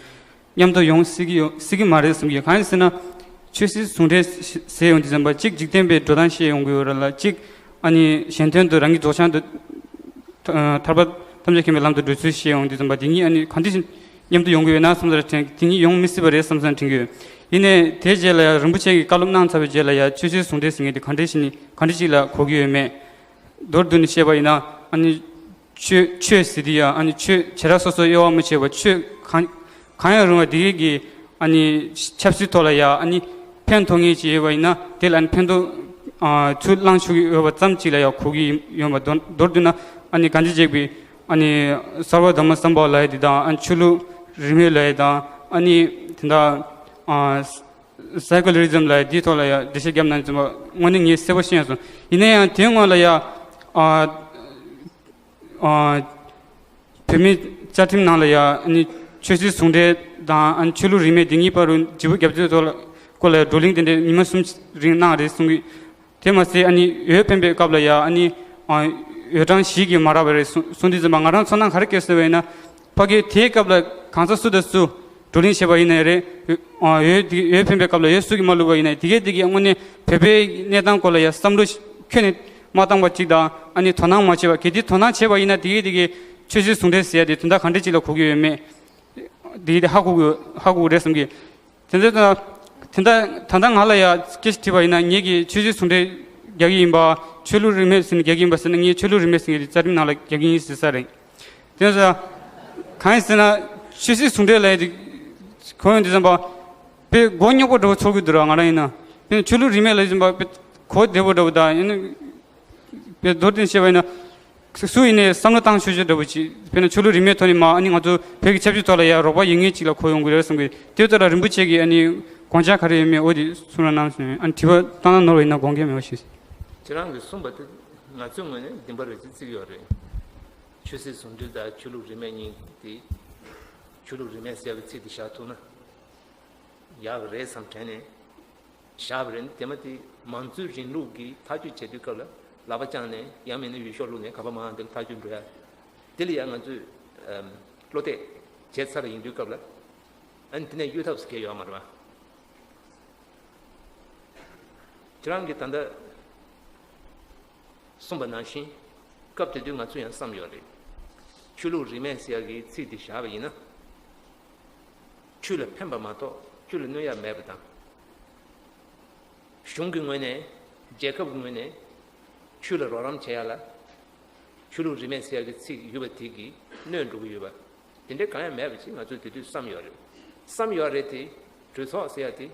མཉམ་དུ་ཡོང་སྲིད་ཀྱི་ཡོད་སྲིད་ཀྱི་མ་རེད་བསམ་གྱི་ཡོད། གང་ཡིན་ཟེར་ན། ཆོས་སྲིད་ཟུང་འབྲེལ་ཟེར་ཡོང་དུས་ཙམ་པ་གཅིག་འཇིག་རྟེན་པའི་འགྲོ་སྟངས་བཤད་ཡོང་གི་ཡོད་རེད་ལ། གཅིག་ཨ་ནི་གཞན་དོན་དུ་རང་གི་རྫོགས་བྱང་དུ་ཐར་པ་ཐམས་ཅད་མཁྱེན་པའི་ལམ་དུ་བགྲོད་ཚུལ་བཤད་ཡོང་དུས་ཙམ་པ་དེ་གཉིས་ཨ་ནི་གང་འདྲ་ཞིག་མཉམ་དུ་ཡོང་གི་ཡོད་ན་བསམ་ས་དྲན། དེ་གཉིས་ཡོང་མི་སྲིད་པ་རེད་བསམ་ས་དྲན་གྱི་ཡོད། ཡིན་ནའི་དེའི་རྗེས་ལ་ཡང་རིན་པོ་ཆེ་གིས་བཀའ་སློབ་གནང་ཚར་བའི་རྗེས་ལ་ཡང་ཆོས་སྲིད་ཟུང་འབྲེལ་ཟེར་མཁན་དེ་ག་འདྲ་ཞིག་ནི་ག་འདྲ་ཞིག་ལ་གོ་གི་ཡོད་མེད། མདོར་བསྡུས་ནས་བཤད་པ་ཡིན་ན་ཨ་ནི་ཆོས་ཆོས་ཟེར་དུས་ཡང་ཨ་ནི་ཆོས་བྱེ་བྲག་སོ་སོ་དབྱེ་བ་མི་ཕྱེ་བར་ཆོས་གང་གང་ཡང་རུང་བ་དེ་གའི་གི་ཨ་ནི་ཆབ་སྲིད་ཐོག་ལ་ཡང་ཨ་ནི་ཕན་ཐོགས་ངེས་ཅིག་ཡོད་པ་ཡིན་ན་དེ་ལ་ཨ་ནི་ཕན་ཐོགས་ཨ་ཚུར་བླང་ཆོག་གི་ཡོད་པ་ཙམ་ཅིག་ལ་ཡང་གོ་གི་ཡོད་པ། མདོར་མདོར་བསྡུས་ན་ཨ་ནི་གང་ཅི་བྱེད་པའི་ཨ་ནི་སརྦ་དྷརྨ་སམ་བྷ་ཝ་ལབ་ཡ་དེ་དང་ཨ་ནི་ཆོས་ལུགས་རིས་མེད་ལབ་ཡ་དང་ཨ་ནི་དེ་འདྲ་ཨ་སེ་ཀུ་ལ་རི་ཛམ་ལབ་ཡ་དེའི་ཐོག་ལ་ཡང་འགྲེལ་བཤད་བརྒྱབ་གནང་ཙམ་པ་དངོས་གནས་ངས་གསལ་པོ་ཤེས་སོང་། ཡིན་ན་ཡང་དེའི་སྔོན་ལ་ཡང་ཨ་ཨ་བོད་མིའི་བཅའ་ཁྲིམས་ནང་ལ་ཡང་ཨ་ནི་ཆོས་སྲིད་ཟུང་འབྲེལ་དང་ཨ་ནི་ཆོས་ལུགས་རིས་མེད་དེ་གཉིས་བར་དུ་བརྗེ་པོ་བརྒྱབ་རྒྱུའི་ཐོག་ལ་སྐོར་ལ་ཡང་བགྲོ་གླེང་དེ་འདྲའི་ཉི་མ་གསུམ་རིང་གནང་རེད་གསུང་གི། དེ་མ་ཟད་ཨ་ནི་འོས་འཕེན་པའི་སྐབས་ལ་ཡང་ཨ་ནི་ཨ་འོས་གྲངས་བཞི་གིས་མ་རག་པ་རེད་གསུང་གསུང་དུས་ཙམ་པ་ང་རང་ཚོར་སྣང་ག་རེ་སྐྱེས་སོང་བས་ན། ཕ་གིའི་དེའི་སྐབས་ལ་གང་ཟག་སུ་དང་སུ་བགྲོ་གླེང་བྱས་པ་ཡིན་ནའི་རེད། འོས་འདི་འོས་འཕེན་པའི་སྐབས་ལ་འོས་སུ་གིས་མ་བླུགས་པ་ཡིན་ནའི་དེ་གས་དེ་གས་དངོས་གནས་བོད་པའི་གནས་སྟངས་སྐོར་ལ་ཡང་བསམ་བློ་ཁྱོན་ནས་མ་བཏང་བ་ཅིག་དང་ཨ་ནི་དོ་སྣང་མ་བྱས་པ་གལ་ཏེ་དོ་སྣང་བྱས་པ་ཡིན་ན་དེ་གས་དེ་གས་ཆོས་སྲིད་ཟུང་འབྲེལ་ཟེར་ཡ་དེ་དོན་དག་ག་འདྲ་ཅིག་ལ་གོ་གི་ཡོད་མེད་དེ་གས་དེ་ཧ་གོ་གི་ཧ་གོ་གི་རེད་བསམ་གི། དེ་ཚོ་དང་། དེ་འདྲ་ད་ལྟ་ང་ལ་ཡ་སྐད་ཆ་དྲིས་པ་ཡིན་ན་ངེད་ཀྱིས་ཆོས་སྲིད་ཟུང་འབྲེལ་རྒྱག་གི་ཡིན་པ། ཆོས་ལུགས་རིས་མེད་ཟེར་ནས་རྒྱག་གི་ཡིན་པ་ཟེར་ན་ངས་ཆོས་ལུགས་རིས་མེད་ཟེར་མཁན་དེ་རྩ་ཁྲིམས་ནང་ལ་རྒྱག་གི་ཡིན་ཟེར་ས་རེད། དེ་ཚོ་གང་ཡིན་ཟེར་ན་ཆོས་སྲིད་ཟུང་འབྲེལ་ལབ་ཡ་དེ་གོ་ཡོང་དུས་ཙམ་པ་དཔེ་མགོ་རྙོག་པོ་འདྲ་པོ་ཚོར་གི་འདུག་ར། ང་རང་ཡིན་ན་དཔེ་ཆོས་ལུགས་རིས་མེད་ལབ་ཙམ་པ་དཔེ་གོ་བདེ་པོ་འདྲ་པོ་དང་ཡིན་ན། དཔེ་མདོར་བསྟན་བཤད་པ་ཡིན་ན། སུ་ཡིན་ནའི་བསམ་བློ་བཏང་ཆོག་ཆོག་འདྲ་པོ་ཅིག་དཔེར་ན་ཆོས་ལུགས་རིས་མེད་ཐོག་ནས་མ་ཨ་ནི་ང་ཚོ་བོད་ཀྱི་ཆབ་སྲིད་ཐོག་ལ་ཡང་རོགས་པ་ཡོད་མཁན་ཅིག་ལ་གོ་ཡོང་གི་རེད་གསུང་གི། དེ་ལྟར་རིན་པོ་ཆེ་གིས་ཨ་ནི་དགོངས་འཆར་ག་རེ་ཡོད་མེད་འོ་དེ་གསུང་རོགས་གནང་ཞུ། ཨ་ནི་དྲི་བ་བཏང་ན་ནོར་བ་ཡིན་ན་དགོངས་འགལ་མེད་པ་ཞུ། ཁྱེད་རང་གིས་གསུངས་པ་དེ་ང་ཚོའི་ངོས་ནས་བདེན་པ་རེད་ཅེས་བརྩི་གི་ཡོད་རེད། ཆོས་སྲིད་ཟུང་འབྲེལ་དང་ཆོས་ལུགས་རིས་མེད་གཉིས་དེ། ཆོས་ལུགས་རིས་མེད་ཟེར་བའི་ཚིག་དེ་བཞག་ཐུབ་ན་ཡག་གི་རེད་བསམ་དྲན་ནས། བཞག་པ་རེད། དེ་མ་དེ་མང་གཙོའི་རིང་ལུགས་ཀྱི་ཐག་གཅོད་བྱེད་དུས་སྐབས་ལ་ལག་པ་བརྐྱངས་ནས་ཡང་མིན་ན་འོས་ཤོག་བླུགས་ནས་ག་པ་མང་དེ་ལ་ཐག་གཅོད་འགྲོ་ཡ། དེ་ལ་ཡང་ང་ཚོས་ཨམ་བློ་གཏད་བྱས་ཚར་བ་ཡིན་དུས་སྐབས་ལ་ཨ་ནི་དེ་ནས་གཡོལ་ཐབས་སུ་གལ་ཡོད་མ་རེད་པ། ཁྱེད་རང་གིས་ད་ལྟ་གསུངས་པ་ནང་བཞིན་སྐབས་དེ་དུས་ང་ཚོ་ཡང་བསམ་ཡོད་རེད། ཆོས་ལུགས་རིས་མེད་ཟེར་ཡ་གི་ཚིག་དེ་བཞག་པ་ཡིན་ན། ཆོས་ལ་ཕན་པ་མ་གཏོགས་ཆོས་ལ་གནོད་ཡ་མེད་པ་དང་། གཞུང་གི་ངོས་ནས་རྒྱལ་ཁབ་ཀྱི་ངོས་ནས་ཆོས་ལ་རོགས་རམ་བྱེད་ཡ་ལ་ཆོས་ལུགས་རིས་མེད་ཟེར་ཡ་གི་ཚིག་ཡོད་པ་དེ་གིས་གནོད་འགྲོ་གི་ཡོད་པ་དེ་འདྲའི་གང་ཡང་མེད་པ་ཅིག་ང་ཚོས་དེ་དུས་བསམ་ཡོད་རེད། བསམ་ཡོད་རེད་དེ་གྲོས་ཚོགས་ཟེར་ཡ་དེ།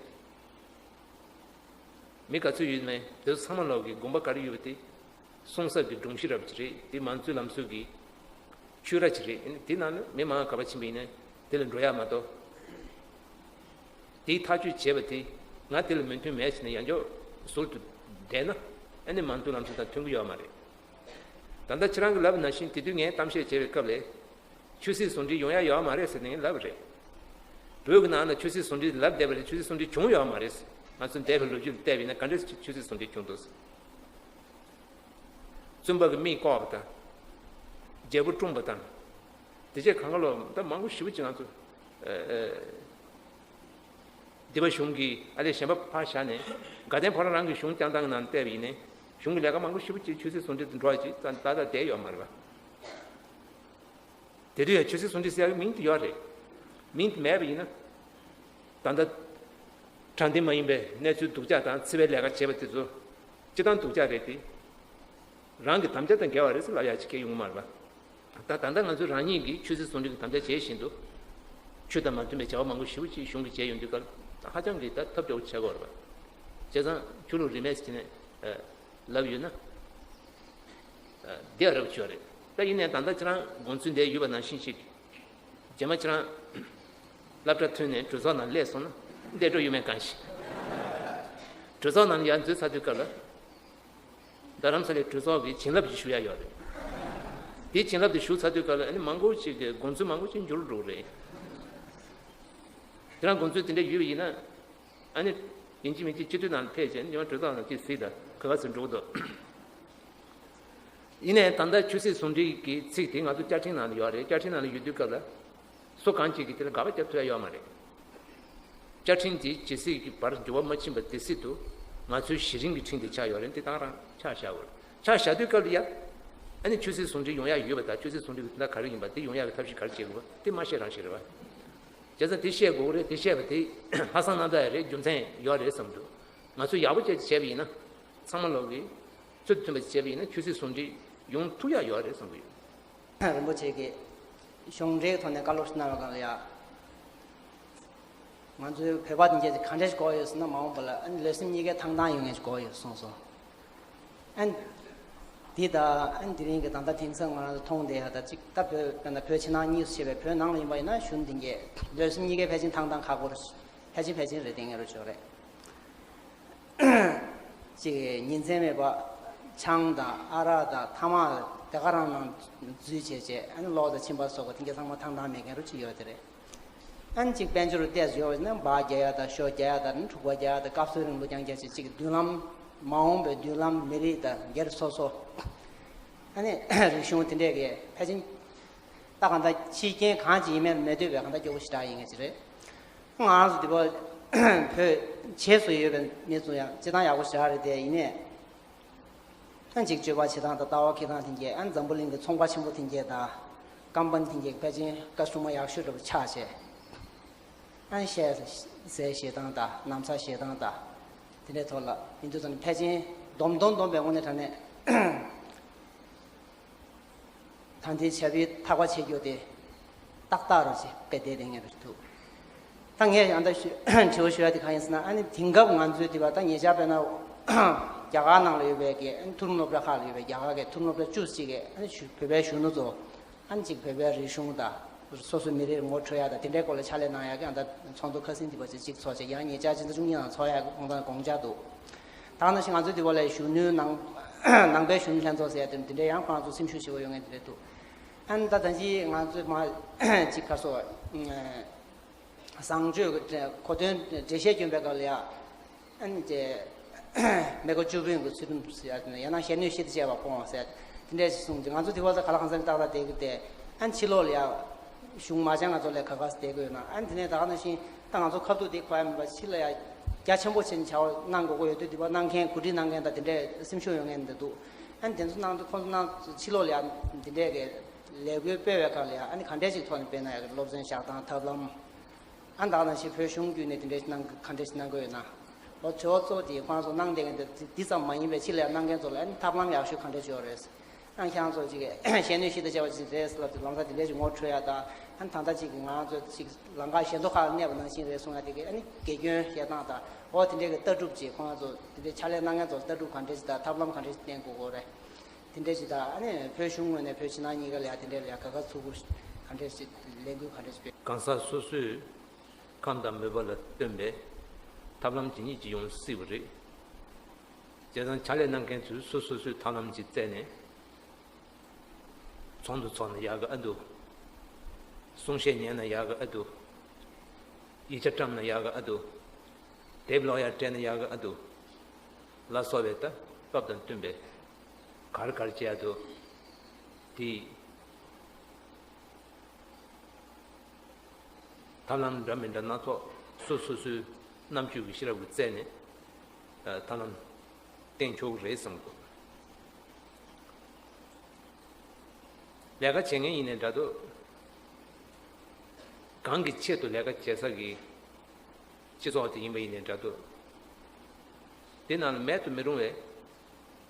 མི་ག་ཚོད་ཡོད་མེད་དེ་ཚོ་ཚང་མ་ལོག་གི་དགོངས་པ་ག་རེ་ཡོད་པ་དེ་གསུང་ས་གི་སྒྲོམ་གཞི་འདྲ་པོ་ཅིག་རེད། དེ་མང་གཙོའི་ལམ་སྲོལ་གྱི་ཆོས་ར་ཅིག་རེད། དེ་ནང་ནས་མི་མང་ག་པར་ཕྱིན་པ་ཡིན་ནའི་དེ་ལ་འགྲོ་ཡ་མ་གཏོགས། དེའི་ཐག་གཅོད་བྱས་པ་དེ་ང་དེ་ལ་མོས་མཐུན་མེད་ཟེར་ནས་ཡང་བསྐྱར་ཟུར་དུ་བསྡད་ན་ཨ་ནི་མང་གཙོའི་ལམ་སྲོལ་དང་མཐུན་གྱི་ཡོད་མ་རེད། ད་ལྟ་ཁྱེད་རང་གིས་ལབ་པ་ནང་བཞིན་དེ་དུས་ངས་གཏམ་བཤད་བྱས་པའི་སྐབས་ལ། ཆོས་སྲིད་ཟུང་འབྲེལ་ཡོང་ཡ་ཡོད་མ་རེད་ཟེར་ནས་ལབ་པ་རེད། བོད་ཀྱི་ནང་ན་ཆོས་སྲིད་ཟུང་འབྲེལ་ལབ་བསྡད་པ་རེད། ཆོས་སྲིད་ཟུང་འབྲེལ་བྱུང་ཡོད་མ་རེད། ང་ཚོ་འདས་པའི་ལོ་རྒྱུས་ལ་བལྟས་པ་ཡིན་ན་ག་འདྲས་ཆོས་སྲིད་ཟུང་འབྲེལ་བྱུང་འདུག་བཙུན་པ་གིས་མི་བཀོག་པ་དང་། རྒྱལ་པོ་བཀྲོངས་པ་དང་། དེ་རྗེས་གང་ག་ལོ་ད་མང་པོ་ཞེ་པོ་ཅིག་ང་ཚོ། ཨ་ཨ། སྡེ་པ་གཞུང་གིས་ཨ་ལས་གཞན་པ་ཕར་བཞག་ནས་དགའ་ལྡན་ཕོ་བྲང་རང་གི་གཞུང་བསྐྱངས་སྟངས་ནང་བལྟས་པ་ཡིན་ནའི་གཞུང་གི་ལས་ཀ་མང་པོ་ཞེ་པོ་ཅིག་ཆོས་སྲིད་ཟུང་འབྲེལ་དུ་འགྲོ་བ་ཅིག་ད་ད་ལྟ་བསྡད་ཡོད་མ་རེད་པ། དེ་དུས་ཡང་ཆོས་སྲིད་ཟུང་འབྲེལ་ཟེར་ཡག་མིང་དེ་ཡོད་རེད། མིང་དེ་མེད་པ་ཡིན་ན། ད་ལྟ་དྲང་བདེན་མ་ཡིན་པའི་གནས་ཚུལ་སྡུག་ཅག་དང་འཚེ་བའི་ལས་ཀ་བྱེད་པ་དེ་ཚོ་སྤྱིར་བཏང་སྡུག་ཅག་རེད་དེ། རང་གི་དམ་བཅའ་དང་འགལ་བ་རེད་ཟེར་ལབ་ཡག་ཅིག་སྐད་ཡོང་གི་མ་རེད་པ། ད་ད་ལྟ་ང་ཚོས་རང་ཉིད་ཀྱིས་ཆོས་སྲིད་ཟུང་འབྲེལ་གྱི་དམ་བཅའ་བྱས་བཞིན་དུ། ཆོས་དང་མ་མཐུན་པའི་བྱ་བ་མང་པོ་ཞེ་པོ་ཅིག་གཞུང་གིས་བྱས་ཡོང་དུས་སྐབས་ཧ་ཅང་གི་ད་ཐབས་སྐྱོ་བོ་ཆགས་ཀྱི་ཡོད་རེད་པ། བྱས་ཙང་ཆོས་ལུགས་རིས་མེད་ཟེར་ནས་ལབ་ཡོད་ན། འདི་ཨ་རབ་ཆོས་རེད། ད་ཡིན་ནའི་ད་ལྟ་ཁྱེད་རང་དགོངས་ཚུལ་འདི་ཡོད་པ་ནང་བཞིན་ཞིག་རྗེས་མ་ཁྱེད་རང་སློབ་གྲྭ་ཐོན་ནས་གྲོས་ཚོགས་ནང་སླེབས་སོང་ན་བསྡད་འགྲོ་ཡོད་མེད་གང་ཤེས། གྲོས་ཚོགས་ནང་ཡར་འཛུལ་ཚར་དུས་སྐབས་ལ། རྡ་རམ་ས་ལའི་གྲོས་ཚོགས་ཀྱི་བྱིན་རླབས་ཅིག་ཞུ་ཡ་ཡོད་རེད། དེའི་བྱིན་རླབས་དེ་ཞུ་ཚར་དུས་སྐབས་ལ་ཨ་ནི་མང་པོ་ཞིག་གི་དགོངས་ཚུལ་མང་པོ་ཞིག་འགྱུར་འགྲོ་གི་རེད། ཁྱེད་རང་དགོངས་ཚུལ་དེ་འདྲ་ཡོད་པ་ཡིན་ན། ཨ་ནི། ཡིན་གཅིག་མིན་གཅིག་སྤྱི་འཐུས་ནང་ལ་ཕེབས་བྱས་ཉི་མ་གྲོས་ཚོགས་ནང་ཅིག་གཟིགས་དང་ག་ག་ཚོད་འགྲོ་གི་འདུག་ཡིན་ནའི་ད་ལྟ་ཆོས་སྲིད་ཟུང་འབྲེལ་གྱི་ཚིག་དེ་ང་ཚོ་བཅའ་ཁྲིམས་ནང་ལ་ཡོད་རེད། བཅའ་ཁྲིམས་ནང་ལ་ཡོད་དུས་སྐབས་ལ། སུ་གང་ཅིག་གིས་དེ་ལ་དགག་པ་བརྒྱབ་ཐུབ་ཡ་ཡོད་མ་རེད། བཅའ་ཁྲིམས་དེ་ཇི་སྲིད་ཀྱི་བར་འགྱུར་བ་མ་ཕྱིན་པ་དེ་སྲིད་དུ་ང་ཚོའི་གཞི་རིམ་གྱི་ཁྲིམས་དེ་ཆགས་ཡོད་རེད། འདི་དེང་རང་ཆ་བཞག་དགོས་རེད། ཆ་བཞག་དུས་སྐབས་ལ་ཡ། ཨ་ནི་ཆོས་སྲིད་ཟུང་འབྲེལ་ཡོང་ཡ་ཡོད་པ་དང་ཆོས་སྲིད་ཟུང་འབྲེལ་གྱི་དོན་དག་ག་རེ་ཡིན་པ་དེ་ཡོང་ཡ་གི་ཐབས་ཤེས་ག་རེ་བྱེད་དགོས་པ་དེ་མ་བཤད་རང་བཤད་རེད་བ། བྱས་ཙང་དེ་བཤད་དགོས་རེད། དེ་བཤད་པ་དེ་ལྷག་བསམ་རྣམ་དག་ཡ་རེད། རྒྱུ་མཚན་ཡོད་རེད་བསམ་འདུག་ང་ཚོས་ཡག་པོ་བྱས་བྱས་པ་ཡིན་ན། ཚང་མ་ལོག་གིས་ཚུལ་དུ་མཐུན་པ་བྱས་པ་ཡིན་ན་ཆོས་སྲིད་ཟུང་འབྲེལ་ཡོང་ཐུབ་ཡ་ཡོད་རེད་བསམ་གྱི་ཡོད། རིན་པོ་ཆེ་གིས་གཞུང་འབྲེལ་ཐོག་ནས་བཀའ་སློབ་ཞིག་གནང་བའི་སྒང་ལ་ཡ། ང་ཚོའི་བོད་པ་དེ་འདྲ་ག་འདྲ་ཞིག་དགོས་ཡོད་ཟེར་ན་མ་འོངས་པ་ལ་ཨ་ནི་ལུས་སེམས་གཉིས་ཀའི་ཐང་ཐང་ཡོད་མཁན་ཞིག་དགོས་ཡོད་གསུངས་སོང་། ཨ་ནི། འདི་ད་ཨ་ནི་དེ་རིང་གི་ད་ལྟ་དེང་སང་ང་རང་ཚོ་མཐོང་བསྡད་ཡ་ད་ཅིག་ད་བོད་དཔེར་ན་བོད་ཕྱི་ནང་གཉིས་སུ་ཕྱེ་བའི་བོད་ནང་ལ་ཡིན་པ་ཡིན་ན་གཞོན་དེ་འདྲ་ལུས་སེམས་གཉིས་ཀའི་ཕལ་ཆེར་ཐང་ཐང་ཁག་པོ་རེད། ཕལ་ཆེར་ཕལ་ཆེར་རེད་དེ་ངེས་རུ་ཆོག་རེད། ཅིག་ཉིན་མཚན་མེད་པ་ཆང་དང་ཨ་རག་དང་ཐ་མག་དེ་ག་རང་ནང་འཛུལ་བྱས་བྱས་ཨ་ནི་གློག་དང་འཆིང་བ་སོགས་པ་དེ་འདྲ་ཚང་མ་ཐང་ཐང་མེད་མཁན་རུ་ཅིག་ཡོད་དེ་རེད། ཨ་ནི་ཅིག་དཔལ་འབྱོར་ཏོག་ཙམ་ཡོད་པ་ན་འབག་རྒྱག་ཡ་དང་ཤོ་རྒྱག་ཡ་དང་ནི་འཁྲུག་པ་རྒྱག་ཡ་དང་སྐབས་སུ་རིང་པོ་རྐྱང་རྒྱག་བྱས་ཅིག་མདུན་ལམ་མ་འོངས་པའི་མདུན་ལམ་མི་རིགས་དང་སྒེར་སོ་སོ། ཨ་ནི་རིག་གཞུང་དེ་འདྲས་ཀྱི་ཕལ་ཆེར་ད་གང་ལྟར་ཕྱི་རྐྱེན་གང་ཅིག་ཡིན་མིན་མི་འདོད་པའི་གང་ལྟར་སྐྱོ་པོ་ཞེ་དྲག་ཡིན་མཁན་ཅིག་རེད། ང་རང་ཚོ་འདི་པར་བོད་བྱེས་སུ་ཡོད་པའི་མི་ཚོ་ཡང་སྤྱིར་བཏང་ཡག་པོ་ཞེ་དྲག་རེད་དེ་ཡིན་ནའི། ཨ་ཅིག་སྤྱོད་པ་བྱེད་སྟངས་དང་ལྟ་བ་འཁྱེར་སྟངས་དེ་འདྲས་ཨ་འཛམ་བུ་གླིང་གི་ཚོང་པ་ཆེན་པོ་དེ་འདྲས་དང་། ཀམ་པ་ནི་དེ་འདྲས་ཕལ་ཆེར་བཀའ་སྲུང་མ་ཡག་ཤོས་འདྲ་པོ་ཆགས་བྱས། ཨ་བཤད་ཟེར་བཤད་སྟངས་དང་ལམ་སང་བཤད་སྟངས་དང་། དེ་འདྲས་ཐོག་ལ་ཡིན་དུས་ཙམ་ནས་ཕལ་ཆེར་སྡོམ་སྡོམ་སྡོམ་པའི་ངོས་ནས་དྲང་གནས། ད་ལྟའི་བྱ་བའི་ཐག་པ་ཆད་རྒྱུ་དེ་ཏག་ཏག་རུ་ཞིག་དཔེ་བསྡད་དེ་ངེས་པར་འདུག་ད་ངས་ཡང་ད་ཞུ་དྲི་བ་ཞུ་ཡ་དེ་གང་ཡིན་ཟེར་ན་ཨ་ནི་དེང་སྐབས་ང་ཚོའི་དེ་བ་ད་ཉེ་ཆར་དཔེར་ན་རྒྱ་གར་ནང་ལ་ཡོད་པའི་གི་ཨ་ནི་མཐོ་རིམ་སློབ་གྲྭ་ཁག་ལ་ཡོད་པའི་རྒྱ་གར་གི་མཐོ་རིམ་སློབ་གྲྭ་བཅུ་གཅིག་གི་ཨ་ནི་བོད་པའི་གཞོན་ནུ་ཚོ་ཨ་ནི་གཅིག་བོད་པའི་རིག་གཞུང་དང་། སོ་སོའི་མི་རིགས་ངོ་འཕྲོད་ཡ་དང་དེ་འདྲའི་སྐོར་ལ་ཕྱག་ལས་གནང་ཡ་གི་ཨ་ད་ཚོགས་འདུ་ཁ་སང་དེ་བ་ཅིག་ཅིག་ཚོགས་བྱས་ཡང་ཉེ་ཆར་ཕྱི་ཟླ་བཅུ་གཉིས་ནང་ཚོགས་ཡ་གི་དགོངས་དག་དགོངས་འཆར་འདུག་ད་ནང་བཞིན་ང་ཚོའི་དེ་བ་ལ་གཞོན་ནུའི་ནང་ནང་པའི་གཞོན་ནུ་ལྷན་ཚོགས་ཟེར་ཡ་དེ་འདི་འདྲའི་ཡང་ཁོང་ཚོ་སེམས་ཤུགས་ཆེ་བོ་ཡོད་མཁན་དེ་འདྲ་འདུག་ཨ་ནི་ད་ད་ཅི་ང་ཚོས་མ་ཅིག་ཁ་སོ་བཟང་སྤྱོད་གོ་དོན་འགྲེལ་བཤད་སྐྱོན་པའི་སྐབས་ལ་ཡ། ཨ་ནི་དེ། མེ་འཁོར་བཅུ་བདུན་གྱི་ཚུལ་ཁྲིམས་ཟེར་ཡ་དེ་ནས་ཡང་ན་གཞན་གནོད་གཞི་དང་བཅས་པ་སྤོང་བ་ཟེར། དེ་འདྲས་ཞིག་གསུངས་ཏེ་ང་ཚོ་དེ་བ་ས་ག་ལ་གང་ཟག་ཏག་ཏག་བསྡད་ཀྱི་དེ། ཨ་ནི་ཕྱི་ལོགས་ལ་ཡ། གཞུང་མ་བྱང་ང་ཚོ་ལས་ཁ་ཁ་སེ་བསྡད་ཀྱི་ཡོད་ན་ཨ་ནི་དེ་ནས་ད་ག་ནང་བཞིན་ད་ང་ཚོ་ཁ་ཐུག་དེ་གོ་ཡ་མིན་པ་ཕྱི་ལ་ཡ། རྒྱ་ཆེན་པོ་ཕྱིན་བྱ་བ་གནང་དགོས་ཀྱི་ཡོད་དུས་དེ་བ་གནང་མཁན་གོ་སྒྲིག་གནང་མཁན་དང་དེ་འདྲས་སེམས་ཤུགས་ཡོད་མཁན་འདི་འདུག་ཨ་ནི་དེ་ཚོ་གནང་དུས་ཁོང་ཚོ་གནང་ཕྱི་ལོགས་ལ་ཡ་དེ་འདྲས་ཀྱི་ལས་འགུལ་སྤེལ་བའི་སྐབས་ལ་ཡ་ཨ་ནི་ག་འདྲས་ཅིག་ཐོག་ནས་སྤེལ་ན་ཡ་གི་སློབ་ཚན་བཞག་སྟངས་ཐབས་ལམ། ཨ་ནི་ད་ག་ནང་བཞིན་བོད་གཞུང་བརྒྱུད་ནས་དེ་འདྲས་གནང་ག་འདྲས་གནང་དགོས་ཡོད་ན། ལོ་ཆེ་བ་ཚོ་དེ་ཁོང་ཚོ་གནང་བསྡད་མཁན་དེ་འདི་ཙམ་མ་ཡིན་པའི་ཕྱི་ལ་ཡང་གནང་མཁན་ཚོ་ལ་ཨ་ནི་ཐབས་ལམ་ཡག་ཤོས་ག་འདྲས་ཡོད་རེད། ཨ་ནི་ཁྱེད་རང་ཚོ་ཅིག་གཞན་གནོད་གཞི་དང་བཅས་པ་ཅིག་རེད་ཟེར་ལབ་དུས་ལམ་སང་དེ་འདྲས་ཅིག་ངོ་འཕྲོད་ཡ་དང་ཨ་ནི་ད་ལྟ་ཅིག་ང་ཚོ་ཅིག་ལམ་ཁ་ཞན་ཐོག་ཁག་ལ་གནས་པ་ནང་བཞིན་རེད་གསུང་ཡ་དེ་གི་ཨ་ནི་དགེ་སྐྱོན་བཤད་སྟངས་དང་འོ་དེ་འདྲས་ཀྱི་ལྟ་གྲུབ་ཅིག་ཁོང་ཚོ་དེ་འདྲས་ཕྱག་ལས་གནང་མཁན་ཚོ་ལ་ལྟ་གྲུབ་ག་འདྲས་ཅིག་དང་ཐབས་ལམ་ག་འདྲས་ཅིག་བསྟེན་དགོས་དགོས་རེད། དེ་འདྲས་ཅིག་དང་ཨ་ནི་བོད་གཞུང་ངོས་ནས་བོད་ཕྱི་ནང་གཉིས་ཀ་ལ་ཡ་དེ་འདྲས་ལ་ཡ་ག་ག་ཚུགས་ག་འདྲས་ཅིག་ལས་འགུལ་ག་འདྲས་ཅིག་སྤེལ། གང་ཟག་སོ་སོའི་ཁམས་དང་མོས་པ་ལ་བསྟུན་པའི་ཐབས་ལམ་ཇི་སྙེད་ཅིག་ཡོང་སྲིད་པ་རེད། བྱས་ཙང་ཕྱག་ལས་གནང་མཁན་ཚོས་སོ་སོ་སོའི་ཐབས་ལམ་ཅིག་བཙལ་ནས། ཚོགས་འདུ་ཚོགས་ན་ཡག་གི་ཨ་འདུག་གསུང་བཤད་ཉན་ན་ཡག་གི་ཨ་འདུག་ཡིག་ཆ་བཀྲམ་ན་ཡག་གི་ཨ་འདུག་དེབ་ཀློག་ཡ་སྤྲད་ན་ཡག་གི་ཨ་འདུག་ལ་སོགས་པའི་ད་སྐབས་དང་བསྟུན་པའི་ག་རེ་ག་རེ་བྱེད་ཡ་འདུག་དེ། ཐབས་ལམ་འདྲ་མི་འདྲ་སྣ་ཚོགས་སོ་སོ་སོའི་རྣམ་དཔྱོད་ཀྱི་ཤེས་རབ་ཀྱིས་བཙལ་ནས་ཐབས་ལམ་བསྟེན་ཆོག་གི་རེད་བསམ་གི་འདུག་ལས་ཀ་བྱེད་མཁན་ཡིན་ནའི་འདྲ་འདུག་གང་གི་ཆེད་དུ་ལས་ཀ་བྱེད་ས་གི་སྤྱི་ཚོགས་དེ་ཡིན་པ་ཡིན་ནའི་འདྲ་འདུག་དེ་ནང་ལ་མེད་དུ་མི་རུང་བའི་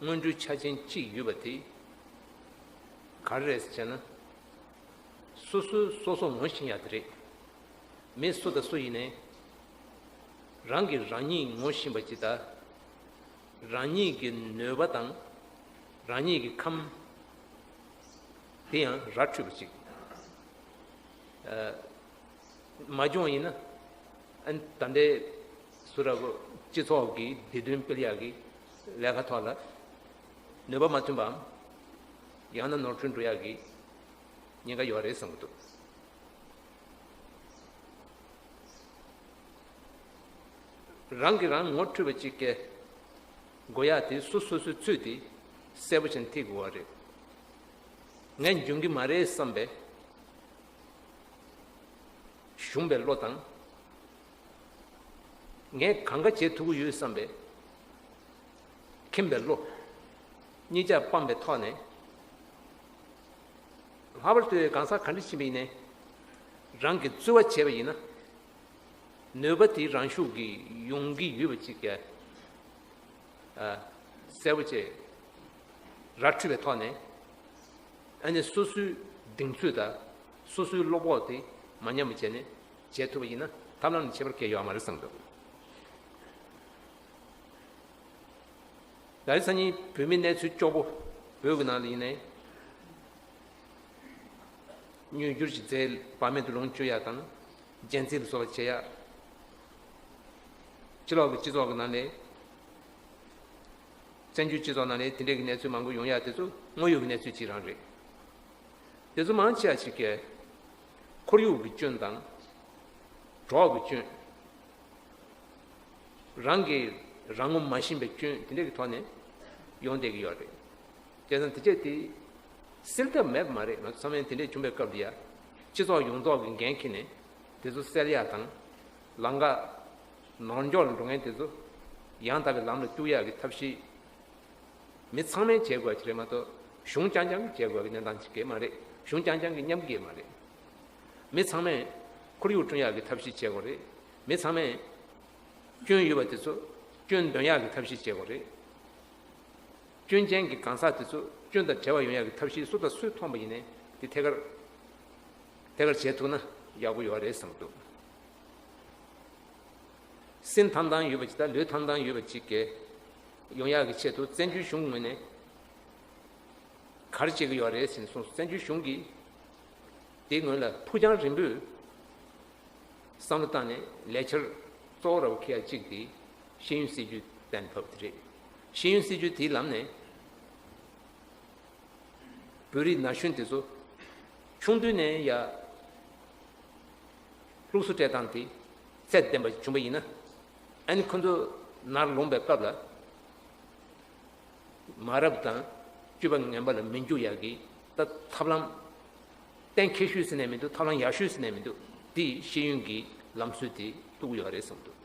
སྔོན་འགྲོའི་ཆ་རྐྱེན་གཅིག་ཡོད་པ་དེ་ག་རེ་རེད་ཟེར་བྱས་ན། སོ་སོས་སོ་སོ་ངོ་ཤེས་ཡ་དེ་རེད། མི་སུ་དང་སུ་ཡིན་ནའི་རང་གིས་རང་ཉིད་ངོ་ཤེས་པ་ཅིག་དང་། རང་ཉིད་ཀྱི་ནུས་པ་དང་རང་ཉིད་ཀྱི་ཁམས་དེ་ཡང་ར་འཕྲོད་པ་ཅིག་མ་བྱུང་བ་ཡིན་ན། ཨ་ནི་ད་ལྟའི་སུ་ར་གོ་སྤྱི་ཚོགས་ཀྱི་བདེ་དོན་སྤེལ་ཡག་གི་ལས་ཀ་ཐོག་ལ་ནུས་པ་མ་ཐོན་པའམ། ཡང་ན་ནོར་འཁྲུལ་འགྲོ་ཡག་གི་ཉེན་ཁ་ཡོད་རེད་བསམ་གྱི་འདུག་རང་གིས་རང་ངོ་འཕྲོད་པ་ཅིག་གི་དགོས་ཡག་དེ་སུ་སོ་སོའི་ཚོད་དེ་གསལ་པོ་བྱས་ནས་ཐིག་དགོས་པ་རེད། ངས་འཇོན་གྱི་མ་རེད་བསམ་པའི་ཞུམ་པའི་བློ་དང་། ངས་གང་ག་བྱེད་ཐུབ་ཀྱི་ཡོད་བསམ་པའི་ཁེངས་པའི་བློ། གཉིས་ཆ་སྤངས་པའི་ཐོག་ནས། ལྷག་པར་དུ་གང་ཟག་ག་འདྲ་ཕྱིན་པ་ཡིན་ནའི། རང་གིས་རྩོལ་བ་བྱས་པ་ཡིན་ན། ནུས་པ་དེ་རང་ཤུགས་ཀྱིས་ཡོང་གི་ཡོད་པ་ཅིག་གི་ཨ། གསལ་པོ་བྱས། ར་འཕྲོད་པའི་ཐོག་ནས། ཨ་ནི་སོ་སོའི་གདེང་ཚོད་དང་སོ་སོའི་བློ་ཁོག་དེ་མ་ཉམས་པ་བྱས་ནས་བྱེད་ཐུབ་པ་ཡིན་ན་ཐབས་ལམ་ནི་ཁྱད་པར་གང་ཡང་ཡོད་མ་རེད་བསམ་འདུག་ད་རེས་སང་ཉིན་བོད་མིའི་གནས་ཚུལ་སྐྱོ་པོ་བོད་ཀྱི་ནང་ལ་ཡིན་ནའི། དངོས་བསྒྱུར་གྱི་རྫས་བར་མེད་དུ་ལོངས་སྤྱོད་ཡག་དང་། སྦྱིན་སྲེག་ལ་སོགས་པ་བྱེད་ཡག་ཕྱི་ལོགས་ཀྱི་སྤྱི་ཚོགས་ཀྱི་ནང་ནས། བཙན་བྱོལ་སྤྱི་ཚོགས་ནང་ནས་དེ་འདྲའི་གི་གནས་ཚུལ་མང་པོ་ཡོང་ཡག་དེ་ཚོ་དངོས་ཡོད་ཀྱི་གནས་ཚུལ་གཅིག་རང་རེད། དེ་ཚོ་མང་ཆེ་བ་ཞིག་གིས་ཁོར་ཡུག་གི་སྐྱོན་དང་། གྲོགས་ཀྱི་སྐྱོན། རང་གིས་རང་ངོ་མ་ཤེས་པའི་སྐྱོན་དེ་འདྲ་གི་ཐོག་ནས་ཡོང་བསྡད་ཀྱི་ཡོད་རེད། བྱས་ཙང་དེ་ཆ་དེ་སེལ་ཐབས་མེད་པ་མ་རེད། ང་ཚོ་ཚང་མས་དེ་འདྲ་བྱུང་བའི་སྐབས་ལ་ཡ། སྤྱི་ཚོགས་ཡོངས་རྫོགས་ཀྱི་འགན་འཁྱེར་ནས་དེ་ཚོ་སེལ་ཡག་དང་། ལམ་ཁ་ནོར་འཇོག་ལ་འགྲོ་མཁན་དེ་ཚོ་ཡང་དག་པའི་ལམ་ལ་བཅུག་ཡག་གི་ཐབས་ཤེས། མི་ཚང་མས་བྱེད་དགོས་ཀྱི་རེད་མ་གཏོགས། གཞུང་རྐྱང་རྐྱང་གིས་བྱེད་དགོས་ཀྱི་གནས་སྟངས་ཅིག་གས་མ་རེད། གཞུང་རྐྱང་རྐྱང་གིས་མཉམ་གི་མ་རེད། མི་ཚང་མས་ཁོར་ཡུག་བསྐྲུན་ཡག་གི་ཐབས་ཤེས་བྱེད་དགོས་རེད། མི་ཚང་མས་སྐྱོན་ཡོད་པ་དེ་ཚོ་སྐྱོན་འདོན་ཡག་གི་ཐབས་ཤེས་བྱེད་དགོས་རེད། སྐྱོན་ཅན་གྱི་གང་ཟག་དེ་ཚོ་སྐྱོན་དང་བྲལ་བ་ཡོང་ཡག་གི་ཐབས་ཤེས་སུ་དང་སུས་མཐོང་པ་ཡིན་ནའི་དེ་ཐད་ཀར་ཐད་ཀར་བྱེད་ཐུབ་ན་ཡག་པོ་ཡོད་རེད་བསམ་གྱི་འདུག་སེམས་ཐང་ཐང་ཡོད་པ་ཅིག་དང་ལུས་ཐང་ཐང་ཡོད་པ་ཅིག་གི་ཡོང་ཡག་གི་ཆེད་དུ་བཙན་བྱོལ་གཞུང་ངོས་ནས་ག་རེ་བྱེད་ཀྱི་ཡོད་རེད་ཟེར་ནས་གསུངས་སོང་། བཙན་བྱོལ་གཞུང་གིས་དེའི་སྔོན་ལ་ཕུགས་རྒྱང་རིང་པོས་བསམ་བློ་བཏང་ནས་ལས་འཆར་གཙོ་བོ་ར་བ་ཁེ་ཡ་གཅིག་དེ་ཤེས་ཡོན་སྲིད་ཇུས་གཏན་ཕབ་དེ་རེད། ཤེས་ཡོན་སྲིད་ཇུས་དེའི་ལམ་ནས། བོད་རིགས་ན་གཞོན་དེ་ཚོ་ཆུང་དུས་ནས་ཡ་སློབ་གསོ་སྤྲད་སྟངས་དེ་ཚད་ལྡན་པ་བྱུང་བ་ཡིན་ན། ཨ་ནི་ཁོ་ཚོ་ནར་ལངས་པའི་སྐབས་ལ་མ་རབས་དང་སྤྱོད་པ་ངན་པ་ལ་མི་འཇུག་ཡག་གི་ད་ཐབས་ལམ་གཏན་འཁེལ་ཤོས་ཟེར་ནས་མི་འདུག་ཐབས་ལམ་ཡག་ཤོས་ཟེར་ནས་མི་འདུག་དེ་ཤེས་ཡོན་གྱི་ལམ་སྲོལ་དེ་གཏུགས་ཡོད་རེད་བསམ་འདུག